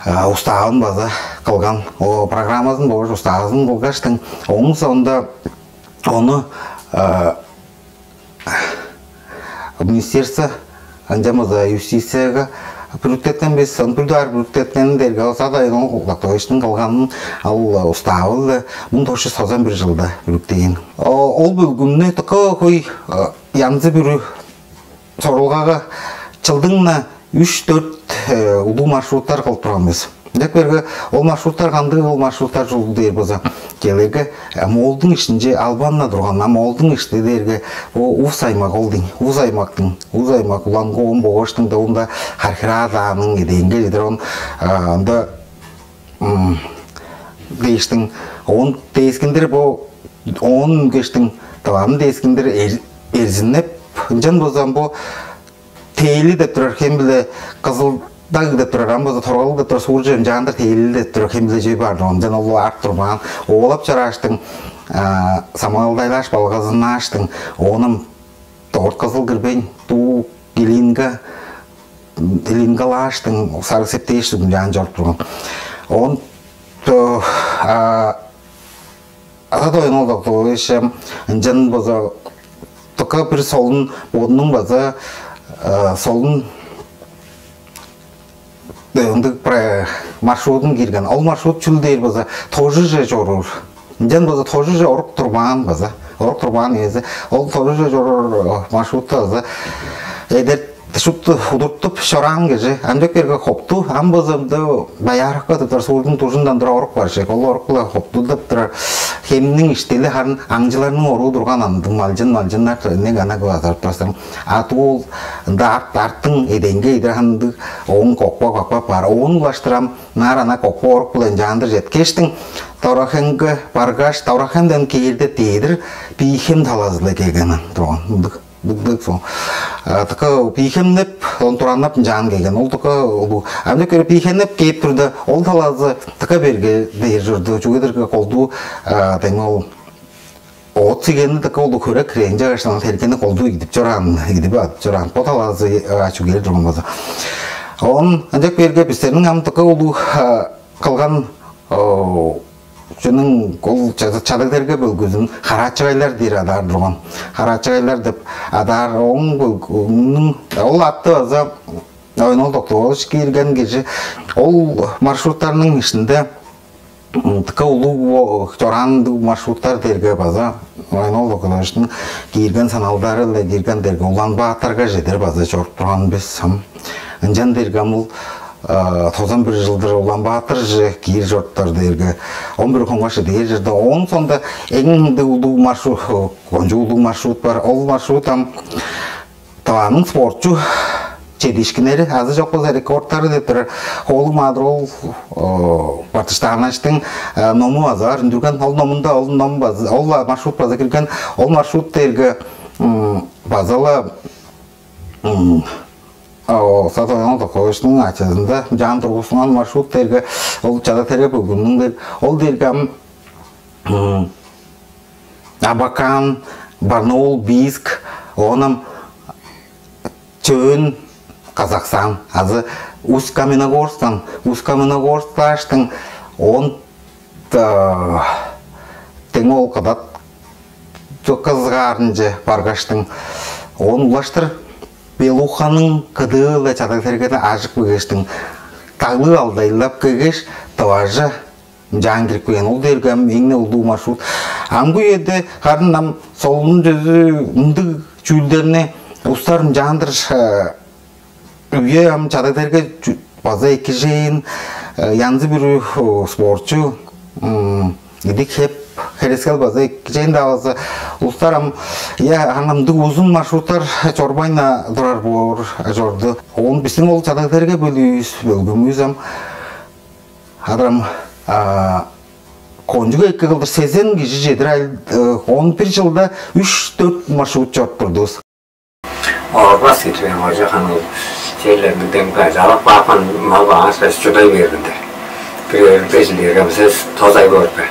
уставын база кылган. О, программазын болгаш уставын кылгаштың, ооң соонда ону министерство, ынчан болза юстицияга бүрүткеткен бис. Ону бир дугаар бүрүткеткени дээрге, ол Сат Оюн-оол Токтугуевичтиң кылганын, ол уставы-биле муң тос чүс тозан бир чылда бүрүткээн. Ол бөлгүмнү дыка хөй янзы-бүрү сорулгага чылдың-на үш-дөрт улуг маршруттар кылып турган бис. Ынчап бээрге, ол маршруттар кандыг, ол маршруттар чүл дээр болза, келирге, Моолдуң иштинче албан-на турган, а Моолдуң ишти дээрге, о, Увс аймак ол дийин. Увс аймактың, Увс аймак, Улан-Коом болгаштың, оон-даа Хархираа дааның эдээнге чедир, оон ында дээштиң, оон дээскиндир бо, оон үнгештиң, Тываны дээскиндир Эрзинеп, ынчан болза бо Тээли деп турар хем-биле Кызыл-Даг деп турар, ам болза Торгалыг деп турар суурже ынчаандыр Тээли деп турар хем-биле чүве бар турган. Ынчан ол арт турбаан, оолап чорааштың, самагалдайлааш, балгазынааштың, оон ам дорт Кызыл кирбейн, дуу Илинга, Илингалааштың, Сарыг-Сеп дээш ынчаан чоруп турган. Оон Сат Оюн-оол Токтугуевич ынчан болза дыка бир солун, бодунуң база солун ындыг маршрутун киирген. Ол маршрут чүл дээр болза, Тожуже чоруур. Ынчан болза Тожуже орук турбаан база. Орук турбаан эвези. Ол Тожуже чоруур маршрутта база эдерт шупту удуртуп чораан кижи. Ам чок берге хопту, ам база ында Бояровка деп турар суурдуң дужундан тура орук бар чек. Ол орук-ла хоптудап турар. Хемниң иштели харын аңчыларның оруу турган, андыг малчын, малчыннар нег ана кылазарып турастыр. А туул ында арт, арттың эдеңге идер андыг оон кокпа, кокпа бар. Оон улаштырам, наар ана кокпа орук-биле ынчаандыр четкештиң, Дорахемге баргаш, Дорахемден кээрде дедир Бийхем талазы-ла келген турган. Ындыг, ындыг, ындыг соң. Дыка Бийхемнеп, он тураннап ынчаан келген. Ол дыка улуу. Ам чок бере Бийхемнеп кээп турда, ол талазы дыка берге дээр чорду. Чүге дээрге колдуу, дең ол оът сигени дыка улуу хөрек хирээн чагыштан тергени колдуу идип чораан, идип адып чораан. Бо талазы ачуу кээр турган болза. Он ынчак берге бистерниң ам дыка улуу кылган чүнүң ол чадагдерге бөлгүзүн хараачыгайлар дээр адаар турган. Хараачыгайлар деп адаар, оң бөлгүнүң ол атты база Ойнол доктугуш киирген кижи. Ол маршруттарның ишинде дыка улуу чораан маршруттар дээрге база Ойнол доктугуштун киирген саналдары-ла киирген дээрге Улан-Баатарга чедер база чоруп турган бис. Ынчан дээрге амыл тозан бир жылдыр Улан-Баатырже киир чоруптар дээрге он бир хоңгаш дээр жерде, оон сонда эң улуу маршрут, кончуг улуу маршрут бар. Ол маршрут ам Тываның спортчу чедиишкиннери азы чок болза рекордтары деп турар Хоолуг Маадыр-оол Бартыштаановичтиң ному база бар үндүрген. Ол номунда ол ном база, ол маршрут база кирген. Ол маршрут дээрге база-ла Садован Доковичтиң ачызында жаан тургузунган маршрут дээрге ол чада тере бүгүнүң дээр. Ол дээрге ам Абакан, Барнаул, Бийск, оон ам Чөөн Казахстан азы Усть-Каменогорсктан, Усть-Каменогорск дааштың он, э, тең ол кыдат кызгаарынче баргаштың, оон улаштыр Белуханың кыдыы-биле Чадаг-Тергени ажып кегештиң, даглыг алдайлап кегеш, Тываже ынчаан кирип кээн. Ол дээрге ам эң-не улуг маршрут. Амгы үеде харын ам солун чөзү мындыг чүүлдерни устар ынчаандыр, э, үе ам Чадаг-Терге чү-, база экижээн, э, янзы-бүрү, о, спортчу, м, идик-хеп, херескел база экижээн-даа болза, улустар ам, я, ам ындыг узун маршруттар чорбайн-на турар боор чорду. Оон бистиң ол Чадаг-Терге бөлүүвүс, бөлгүмүвүс ам адыр ам, а, кончуг эки кылдыр сезен кижи чедир ай-, э, он бир чылда үш-дөрт маршрут чоруп турдувус. Орбас кижи мен, кожа ханы ол черлерниң демги чалап каапкан мал бааңар сес чудай бердиндер. Бир өрүлде жилээрге сес тозай көрүп бер.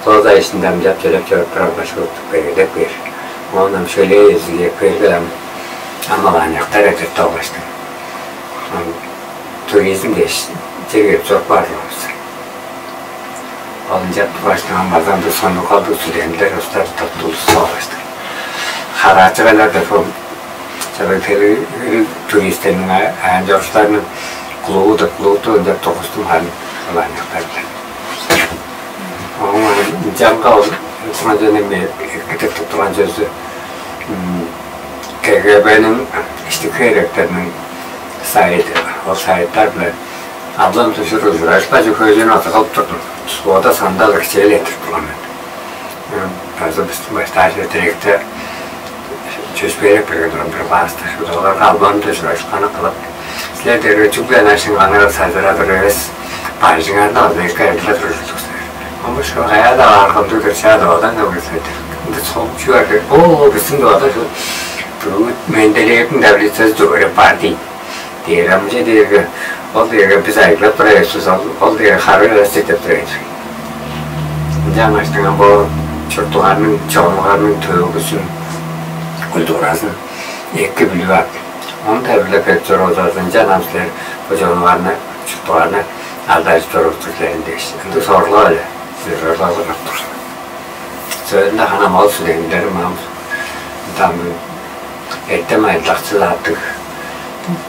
Тозай ишинде амчап төлеп чоруп турар башкы бередеп бер. Оон ам шөлээ эзиге берген ам амалаан яктар этип долгаштым. Ам туризм дээш чергеп чоруп баар болза. Ол ынчап тургаштың ам база ындыг сонуургалдыг студенттер устар топтулуш соолгаштың. Хараачыгалар деп ол чабай туристерниң аан чорукчуларының клубу деп клубту ынчап тургустум харын улаанньыктар биле. Оон ынчанга ол турган жөн эми эргитип турган чөзү КГБ-ниң иштики херектериниң сайты, ол сайттар биле алдан тушур ужурашпа чүхөөжүн азы кылып турдум. Субода сандал кичээлеттирип турган мен. База бистиң баштаажы директор чөс берип берген турган бир класста. Оларга албан тушурашканы кылып, силер дээрге чүгле ынашың аңарал сазыра тур эвес, бажыңарны албайка ырдыла туружулдуг силер. Омуш каяада аргамдыг дырчаа доодан кабырсайды. Ында сол чүве о бистиң доодажы бүгүн менделээктиң таблицазы дөгере бар дейт. Дээр амче дээрге ол дээрге биз айыглап турар эвеспиз, ол ол дээрге харыы эвес деп турар эвес. Ынчангаш дыңа бо чурттугарның, чогумгарның төөгүзүн, культуразын эки билип ап, ону тайылбырлап берип чорувус. Ынчан ам силер бо чогумгарны, чурттугарны алдажып чоруур силерин дээш, ындыг сорулга-биле силер чорулгалыг кылып тур силер. Сөөлүнде ханам ол сүлеңдерим ам там эртем айылдакчылаатыг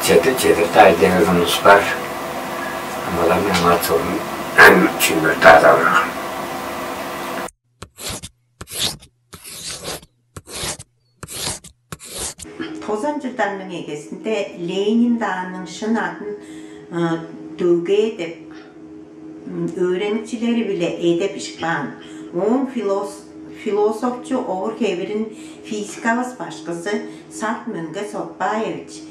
чеди чедирде айдыгызын успар амаларны амаат соонун чүнүрдү азалырган. Тозан чылдарның эгезинде Ленин даанның шын адын, э, Дөгээ деп, м, өөреникчилери-биле эдеп ишпаан. Ооң филос-, философчу овур-хевирин физикавыс башкызы Сат Мөңге Сотбаевич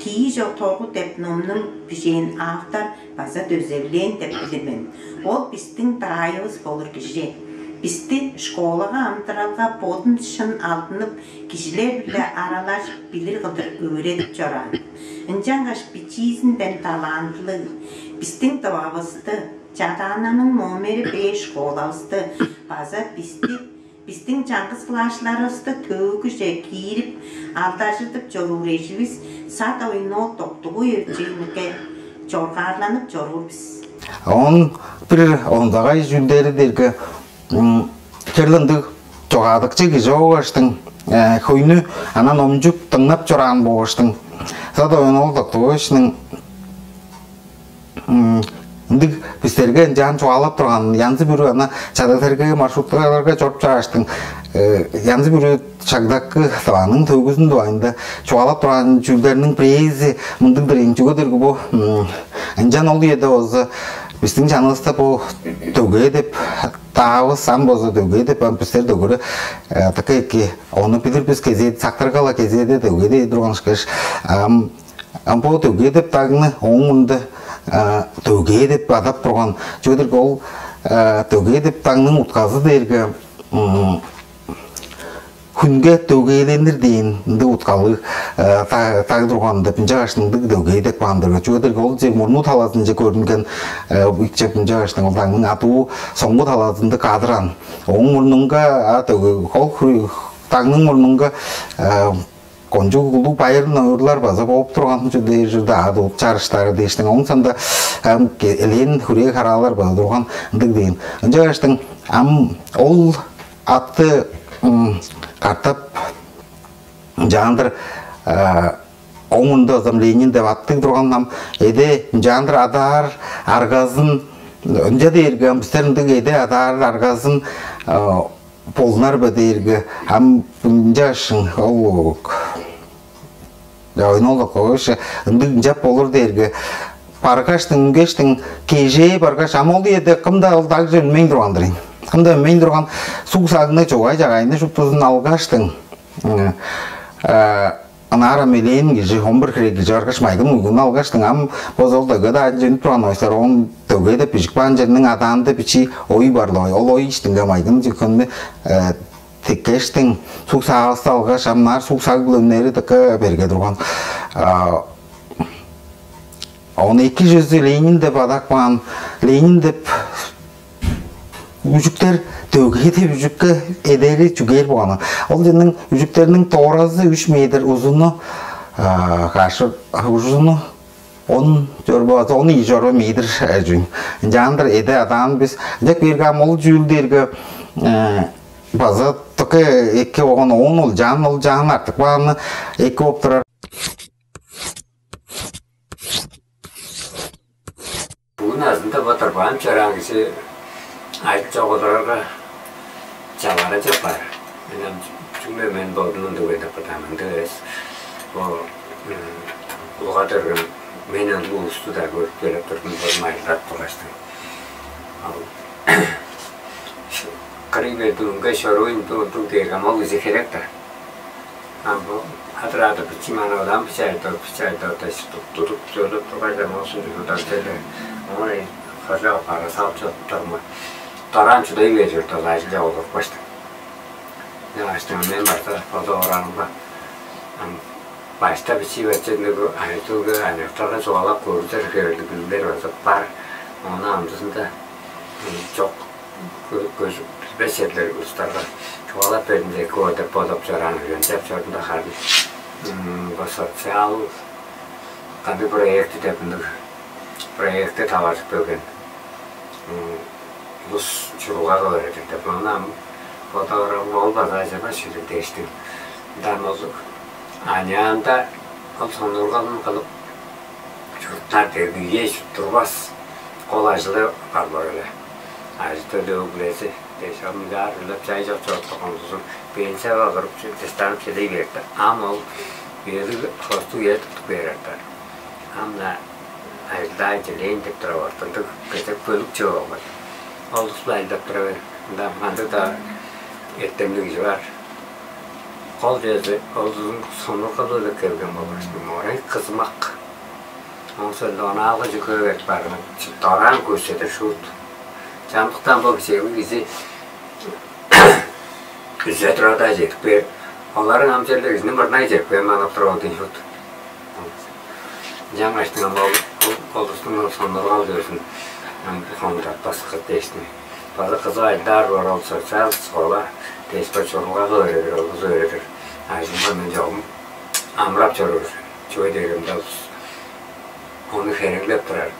«Тии чок тогу» деп номнуң бижээн автор база дөзевлээн деп билир мен. Ол бистиң даайывыс болур кижи. Бисти школага, амыдыралга бодун шын алдынып, кижилер-биле аралажып билир кылдыр өөредип чораан. Ынчангаш бичиизинден талантылыг, бистиң Тывавысты, Чадаананың номери беш школавысты база бисти, бистиң чаңгыс класчыларывысты төөгүже киирип, алдажыдып чоруур эживис Сат Ойнол Доктугуевичинике чоргаарланып чоруур бис. Оон бир онзагай чүүлдери дээрге, м, черле ындыг чогаадыкчы кижи болгаштың, э, хөйнү ана номчуп дыңнап чораан болгаштың, Сат Ойнол Доктугуевичиниң, м, ындыг бистерге ынчаан чугаалап турган, янзы-бүрү ана Чадаг-Терге маршруттарга чоруп чорааштың, э, янзы-бүрү шагдакы Тываның төөгүзүнүң дугайында чугаалап турган чүүлдерниң бирээзи мындыг-дыр ийин. Чүге дээрге бо, м, ынчан ол үеде болза бистиң чанывыста бо Дөгээ деп даавыс, ам болза Дөгээ деп, ам бистер дөгере, э, дыка эки ону билир бис, кезээде, сактырга-ла кезээде Дөгээ дээр турган ышкаш, ам, ам бо Дөгээ деп дагны ооң мурнунда, э, Дөгээ деп адап турган. Чүге дээрге ол, э, Дөгээ деп дагның утказы дээрге, м, хүнге дөгээленири дээн ындыг уткалыг, э, та-, даг турган деп, ынчангаш ындыг Дөгээ деп каан-дыр. Чүге дээрге ол чер мурнуу талазынче көрүнген, э, икчеп, ынчангаш ол дагның адуу соңгу талазында кадыран. Ооң мурнунга, а, Дөгээ, ол ху-, дагның мурнунга, э, кончуг улуг байыр-нуурулар база бооп турган чү-, дээр чүве-дир, ат-удур чарыштары дээштиң. Оон соонда ам ке-, элээн хүрээ-хараалар база турган ындыг дээн. Ынчангаштың ам ол атты, м, катап ынчаандыр, а, оон мында база Ленин деп аттыг турган, ам эде ынчаандыр адаар аргазын, ынча дээрге ам бистер ындыг эде адаар аргазын, а, болунар бе дээрге, ам ынчаашың ол ойнолдук, ындыг ынчап болур дээрге, баргаштың, үнгештиң, кежээ баргаш, ам ол үеде кым-даа ол дагже үнмейн турган-дыр ийин. Кым-даа үнмейн турган, суг-сагны, чугай-чагайны шуптузун алгаштың, м, а, ынаар ам элээн кижи, он бир хире кижи баргаш, майгын-муйгунну алгаштың, ам бо ол дөге-даа үнүп турган ойсар, оон дөге деп бижип каан черниң адаанда бичии ой бар-ла ой. Ол ой иштинге майгын чүккенни, э, тиккештиң, суг-саавысты алгаш, ам ынаар суг-саг-биле үнери дыка берге турган. А, ону эки чүзү Ленин деп адап каан, Ленин деп үжүктер, дөге деп үжүкке эдери чүгээр болган. Ол черниң үжүктерниң доразы үш метр, узуну, а, каш, узуну он чорба, он ийи чорба метр, э, чүве. Ынчаандыр эде адаан бис. Ынчап кээрге ам ол чүүл дээрге, э, база дыка эки болган, оон ол чаан, ол чаан артып кааны эки болуп турар. Бүгүн азында бо дорбаан чораан кижи ажыл чок олурарга, чалара чок баар. Мен ам чүгле мен бодум ындыг деп бодаар мен, ындыг эвес. Бо, м, улуга төрген мен ындыг улусту-даа көрүп келип турдум, бодум ажылдап тургаштың. Ал кырый берди, үнге шоруйн, ындыг дээрге, ам ол кижи херек-даа. Ам бо адыр-адыр бичии мана одаан биче айдор, биче айдор дээш туттудуп, сөөлеп тургаш, ам ол шын чүве удар черле. Оон хожа бара салып чоруп турма. Дораан чудай бээр чорду, ол ажылче олурупкаштың. Ынчангаштың мен база боду оранымга, ам башта бичии бачыдыг айдыылга аныяктарга чугаалап көрүптер хевирлиг билиглер база бар. Ону амдызында, м, чок, кө-, көжүп билбес черлер улустарга чугаалап бердим деп, коо деп бодап чораан, ынчап чордум-даа харын. М, бо социал кандыг проекти деп, ындыг проектти таваржып келген, м, улус чурулга кылыр эдик деп. Ону ам бодаарымга, ол база ажырбас чүве-дир дээштиң. Ынчан ол аныяанда ол сонуургалын кылып, чуруптар дээрге үе чуттурбас кол ажылы бар-ла эле. Ажы-төлү, өг-бүлези дээш, ам миллиард ырлап чай чок чоруп турган улузун пенсияга олуруп, чы-, дыштанып чедей берди. Ам ол үелиг хостуг үе туттуп бээр артар. Ам-на ажылдаа, чилээн деп тура боор, ындыг кезек бөлүк чыып алган. Ол улус-биле ажылдап тура бээр. Ында кандыг-даа эртемниг кижи бар. Кол чүвези, ол улустуң сонуургалы-биле келген болур. Моорай кызымак. Оон соонда онаалга чүкөө берип барган, дораан көрседир шуут. Чамдыктан бо кичээлиг кижи үзе турар-даа чедип кээр. Оларның ам черле кижини мурнай чедип кээр манап турар ол дийин шуут. Ынчангаштың ам ол, ол, ол улустуң ол сонуургал чүвезин ам хондатпас кыт дээштиң. База кызып ажылдаар боор, ол социал школа дээш, бо чурулга өөредир, ол кызы өөредир. Ажылынга мен чогум амырап чоруур. Чүге дээрге мында улус ону хереглеп турар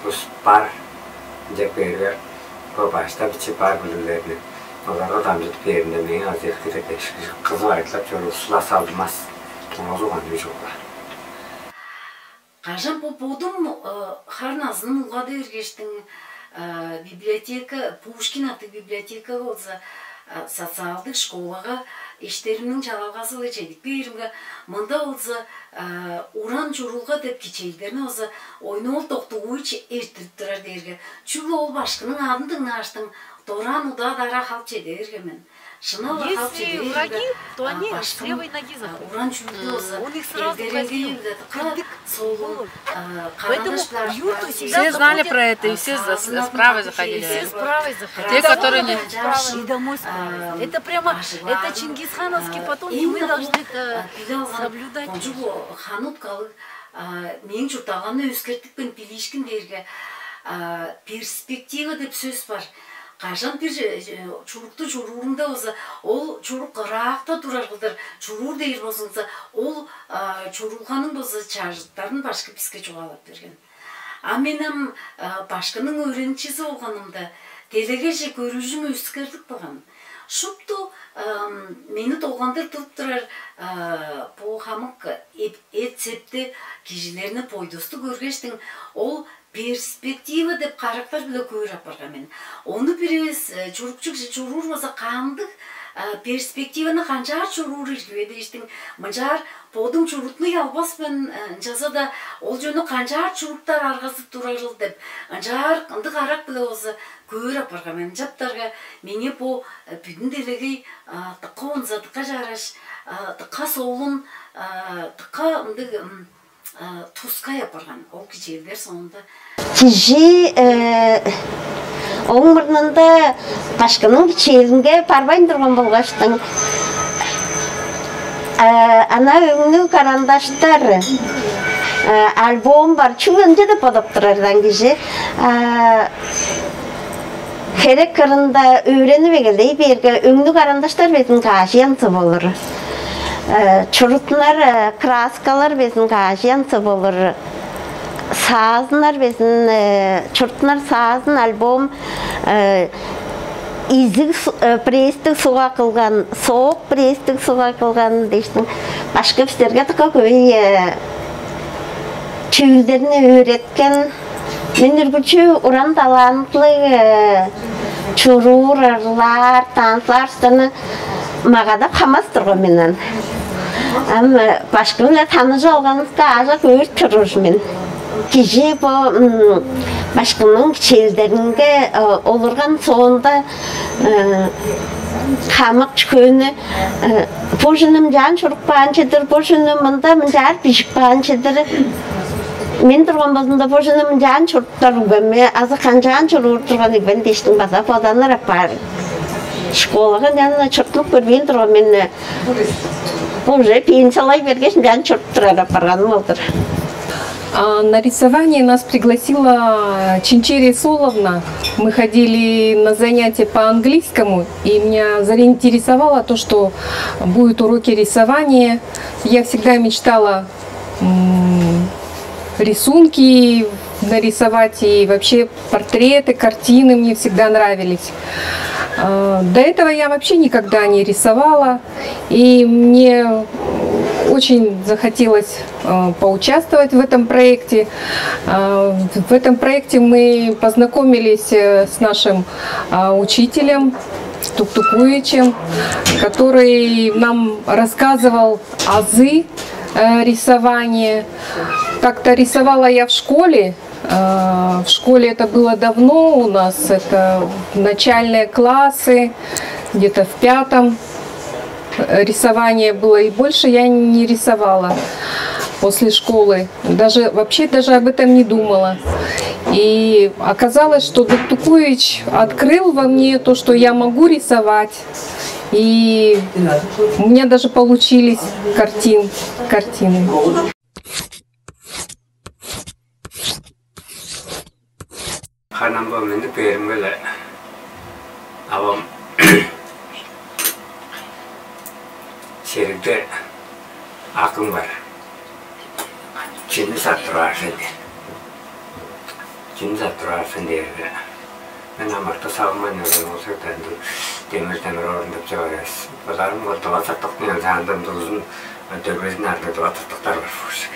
улус бар. Ынчап кээрге, бо башта бичии бар билиглерни оларга дамчыдып бээринде, мээң азы эки-даа дээш, кызып ажылдап чоруур улус-ла салдынмас. Оозу кончуг чугула. Кажан бо бодум, э, харын азыным улгады бергештиң, э, библиотека, Пушкин аттыг библиотекага болза, э, социалдыг школага эштеримниң чалалгазы-биле чедип кээримге, мында болза, э, «Уран чурулга» деп кичээлдерни болза Ойноол Доктугуевич эрттирип турар дээрге, чүгле ол башкының адын дыңнааштың, дораан удаа-дараа халып чеде берген мен. Шынап-ла халып чеде берген. Если враги, то они с левой ноги заходят. Уран чүүлдү болза, он их сразу возьмёт. Кырдык солун. Поэтому юрт у себя. Все знали про это, и все с правой заходили. Все с правой заходили. Те, которые не... И домой с правой. Это прямо, это чингисхановский, потом и мы должны это соблюдать. Кончуг ханут калыг, мээң чуртталгамны өскертипкен, билиишкин дээрге, перспектива деп сөс бар. кажан бир чурукту чуруурунда болза, ол чурук ыраакта турар кылдыр чуруур дээр болзуңза, ол чуруулганың болза чажыттарын башкы биске чугаалап берген. А мен ам башкының өөреникчизи болганымда, делегейже көрүжүм өскерлик болган. Шупту мени долгандыр туруп турар бо хамык эт-септи, кижилерни, бойдусту көргештиң, ол перспектива деп карактар-биле көөр апарган мен. Ону бир эвес чурукчуг чуруур болза, кандыг перспективаны канчаар чуруур ирги бе дээштиң, мынчаар бодум чуруттунуй албас мен, ынчалза-даа ол чүнү канчаар чуруктар аргазып турарыл деп, ынчаар ындыг карак-биле болза көөр апарган мен. Ынчаптарга меңээ бо бүдүн делегей дыка онза, дыка чараш, дыка солун, дыка ындыг тускай апарган ол кичээлдер соонда. Кижи ооң мурнунда башкының кичээлинге барбайн турган болгаштың, ана өңнүг карандаштар, альбом бар, чүл ынча деп бодап турардан кижи. Херек кырында өөренип эгелей бээрге, өңнүг карандаштар безин каш янзы болур. Чуруттунар краскалар безин каш янзы болур. Саазыннар безин, чуруттунар саазын, альбом, изиг пресстиг сугга кылган, соок пресстиг сугга кылган дээштиң, башкы бистерге дыка хөй чүүлдерни өөреткен. Мен үргүлчү уран талантлыг чуруур, ырлаар, танцылаар улустарны магадап хамас турган мен. Ам башкы-биле таныжып алганывыска, аажок өөрүп чоруур мен. Кижи бо башкының кичээлдеринге олурган соонда, хамык чүвени, бо чүнү мынчаан чуруп каан чыдыр, бо чүнү мында мынчаар бижип каан чыдыр. Мен турган болзумда, бо чүнү мынчаан чуруптар ийик бе мен, азы канчаан чуруур турган ийик бе мен дээштиң база боданыр апаар. Школага ынчан чурттунуп көрбээн турган мен. Бо уже пенсиялай бергеш, ынчаан чуруп турар апарганым ол-дур. А на рисование нас пригласила Чинчи Ресуловна. Мы ходили на занятия по английскому, и меня заинтересовало то, что будут уроки рисования. Я всегда мечтала рисунки нарисовать, и вообще портреты, картины мне всегда нравились. До этого я вообще никогда не рисовала, и мне очень захотелось поучаствовать в этом проекте. В этом проекте мы познакомились с нашим учителем Туктукуевичем, который нам рассказывал азы рисования. Как-то рисовала я в школе. В школе это было давно у нас, это начальные классы, где-то в пятом рисование было, и больше я не рисовала после школы. Даже, вообще даже об этом не думала. И оказалось, что Туктукуевич открыл во мне то, что я могу рисовать. И у меня даже получились картин, картины. Ханам бо мени бээримге-ле авам Шеригде акым бар. Чүнү саттырып аар сен дээр. Чүнү саттырып аар сен дээрге, мен амарта салынмайн өлген болза, ынды демир-демир орун деп чыгар эвес. Бодаарым ол дыва сыртыктың янзаандан дузун, дөбезин аарда дыва сыртыктар бар фуршик.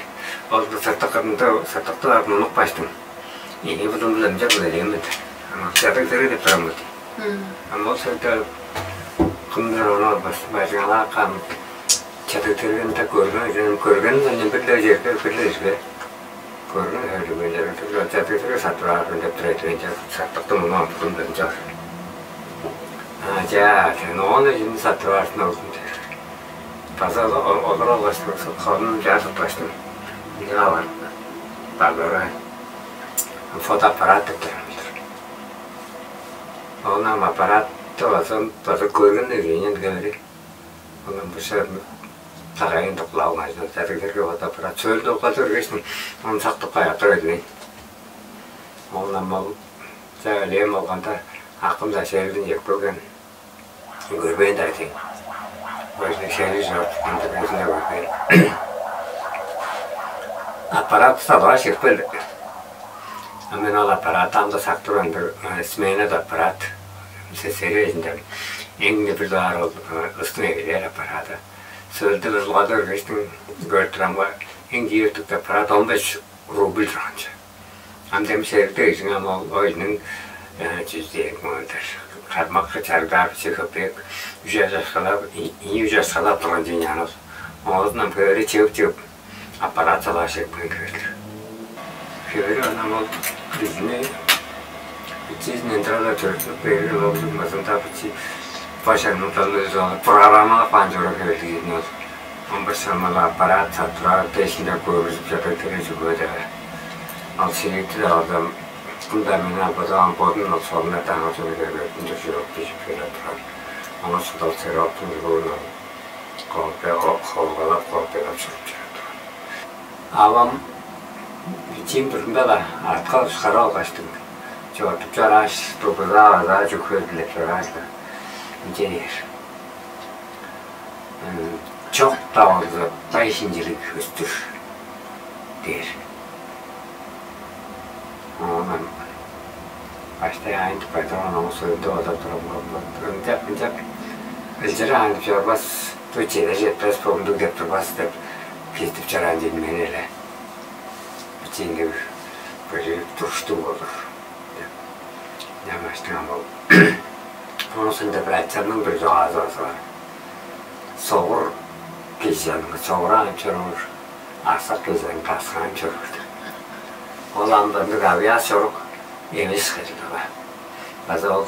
Ол сыртык кырында сыртыкты барып мунуп каштым. Эни будум билемче кылайым мен. Ама чадыг сыры деп турам быт. Ама ол сырда кымдыр ону бажыңалааккан чадыг тергенде көрген, көрген мен бир-ле черге, бир-ле жерге көрген хөлүгүнче чадыг тергер сатып ааргын деп тура эдивенче саттыктым ону амтын бен чор. А жа, сен ону жин сатып аарсын олдун дээр. База олар алгаш хонун жа сатпаштым. Ынча алар. Баглара фотоаппарат деп турам. Ону ам аппаратты база база көрген эвейин кемери. Ону быша тагайын доклавың ажыл. Чадыгдерге фотоаппарат сөөлдү ока төргештим. Ону сактып каяп тур эдивейн. Ону ам ол жа элээн болганда Акым-даа шерилден чек келген. Көрбээн-даа дээйн. Өзүнүң шерил чорудупкан дургузунда көрбээн. Аппарат салбааш чек келди. А мен ол аппаратты ам-даа сактып ындыр, э, сменада аппарат. Сесери эжинден эң бир дугаар ол, э, ыстың эгелээр аппараты. Сөөлдү ылгада өргештиң көрүп турамга, эң кииртикти аппарат он беш рубль турган чүве. Ам демчээрде кижиң ам ол ойнуң чүздээн мындар кармакка чаргаар чыгып бек үже чашкалап, ийи үже чашкалап турган чүве ол. Оозунан бөөрү чыгып чыгып аппарат салааш экпен кирерлер. Хевери анан ол бизни чизин эндирала төрүттүнүп берген ол мазында бичи башармыталы программалап каан чорок хевери ол. Он бир самал аппарат сатыраа дээшинде көргүзүп жатыр тере чүгөөдө. Ал сириктир алган кымда мен албадаган бодун ол соруна таңа чону бербейтин жок бижип бере турар. Оңа судал сероктун жугуун ол. Колпе холгалап колпелап чуруп чыра турар. Авам чим турумда-ла арткан ушкара алгаштың. Чогортуп чорааш, дубузаа базаа чүхүрдүлеп чорааш-ла. Ынча дээр. Чок-даа болза, бай шинчилиг өстүр дээр. Оон баштай айын туппай турган ону сөөлүнде бодап турган болду. Ынчап ынчап ылчыры аан деп чорбас, бу чеде четпес бомдуг деп турбас деп кииртип чораан чедим мен эле. Бичиинде бир бөжүк туруштуг болур деп. Ямаштыган болуп. Оон соонда бир айтсамның бир чугаазы база бар. Согур кижиниң согураан чоруур, асак кижиниң каскаан чоруур. Ол ам бындыг авиас чорук эвес хериг ала. База ол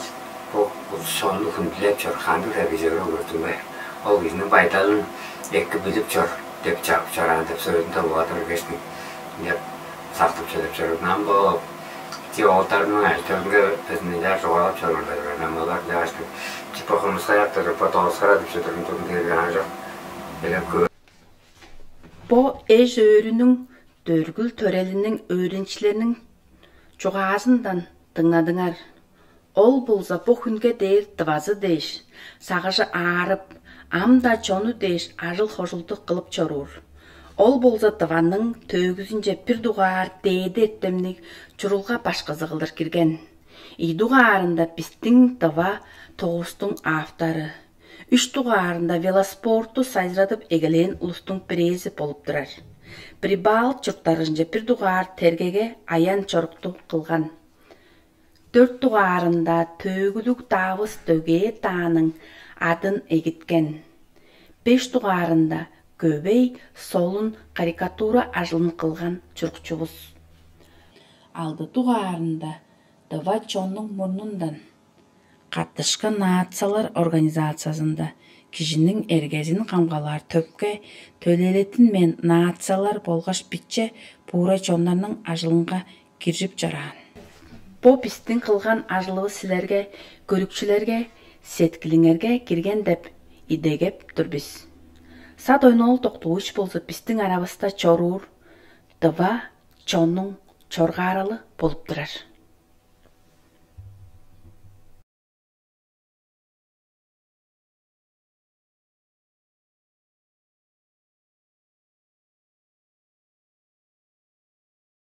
бу шонну хүндүлеп чор, кандыг-даа кижи өрү көрдүң бе? Ол кижиниң байдалын эки билип чор деп чагып чораан деп сөөлүнде угаадыр кешни деп сактып чедип чоруур. Нам бо чи оолдарның айтырынга безин ыяар чугаалап чорурлар. Нам олар жаашты типа хомускаяктар, типа доскара деп чедирин тудун дээрге ана жок. Билеп көр. Бо эш өөрүнүң дөргүл төрелиниң өөренчилериниң чугаазындан дыңнадыңар. Ол болза бо хүнге дээр дывазы дээш, сагыжы аарып, ам-даа чону дээш ажыл-хожулду кылып чоруур. Ол болза дываның төөгүзүнче бир дугаар дээди эртемниг чурулга башкызы кылдыр кирген. Ийи дугаарында бистиң дыва тогустуң автору. Үш дугаарында велоспорту сайзырадып эгелээн улустуң бирээзи болуп турар. Прибалт чурттарынче бир дугаар тергеге аян чорукту кылган. Дөрт дугаарында төөгүлүг Давыс Дөгээ дааның адын эгиткен. Беш дугаарында көбей солун карикатура ажылын кылган чурукчувус. Алды дугаарында дыва чоннуң мурнундан каттышкан нациялар организациязында кижиниң эргезин камгалаар төпке төлээлеттинмээн нациялар болгаш биче буурай чоннарның ажылынга киржип чораан. Бо бистиң кылган ажылывыс силерге, көрүкчүлерге, сеткилиңерге кирген деп идегеп тур бис. Сат ойноол доктугуш болза бистиң аравыста чоруур дыва чоннуң чоргааралы болуп турар.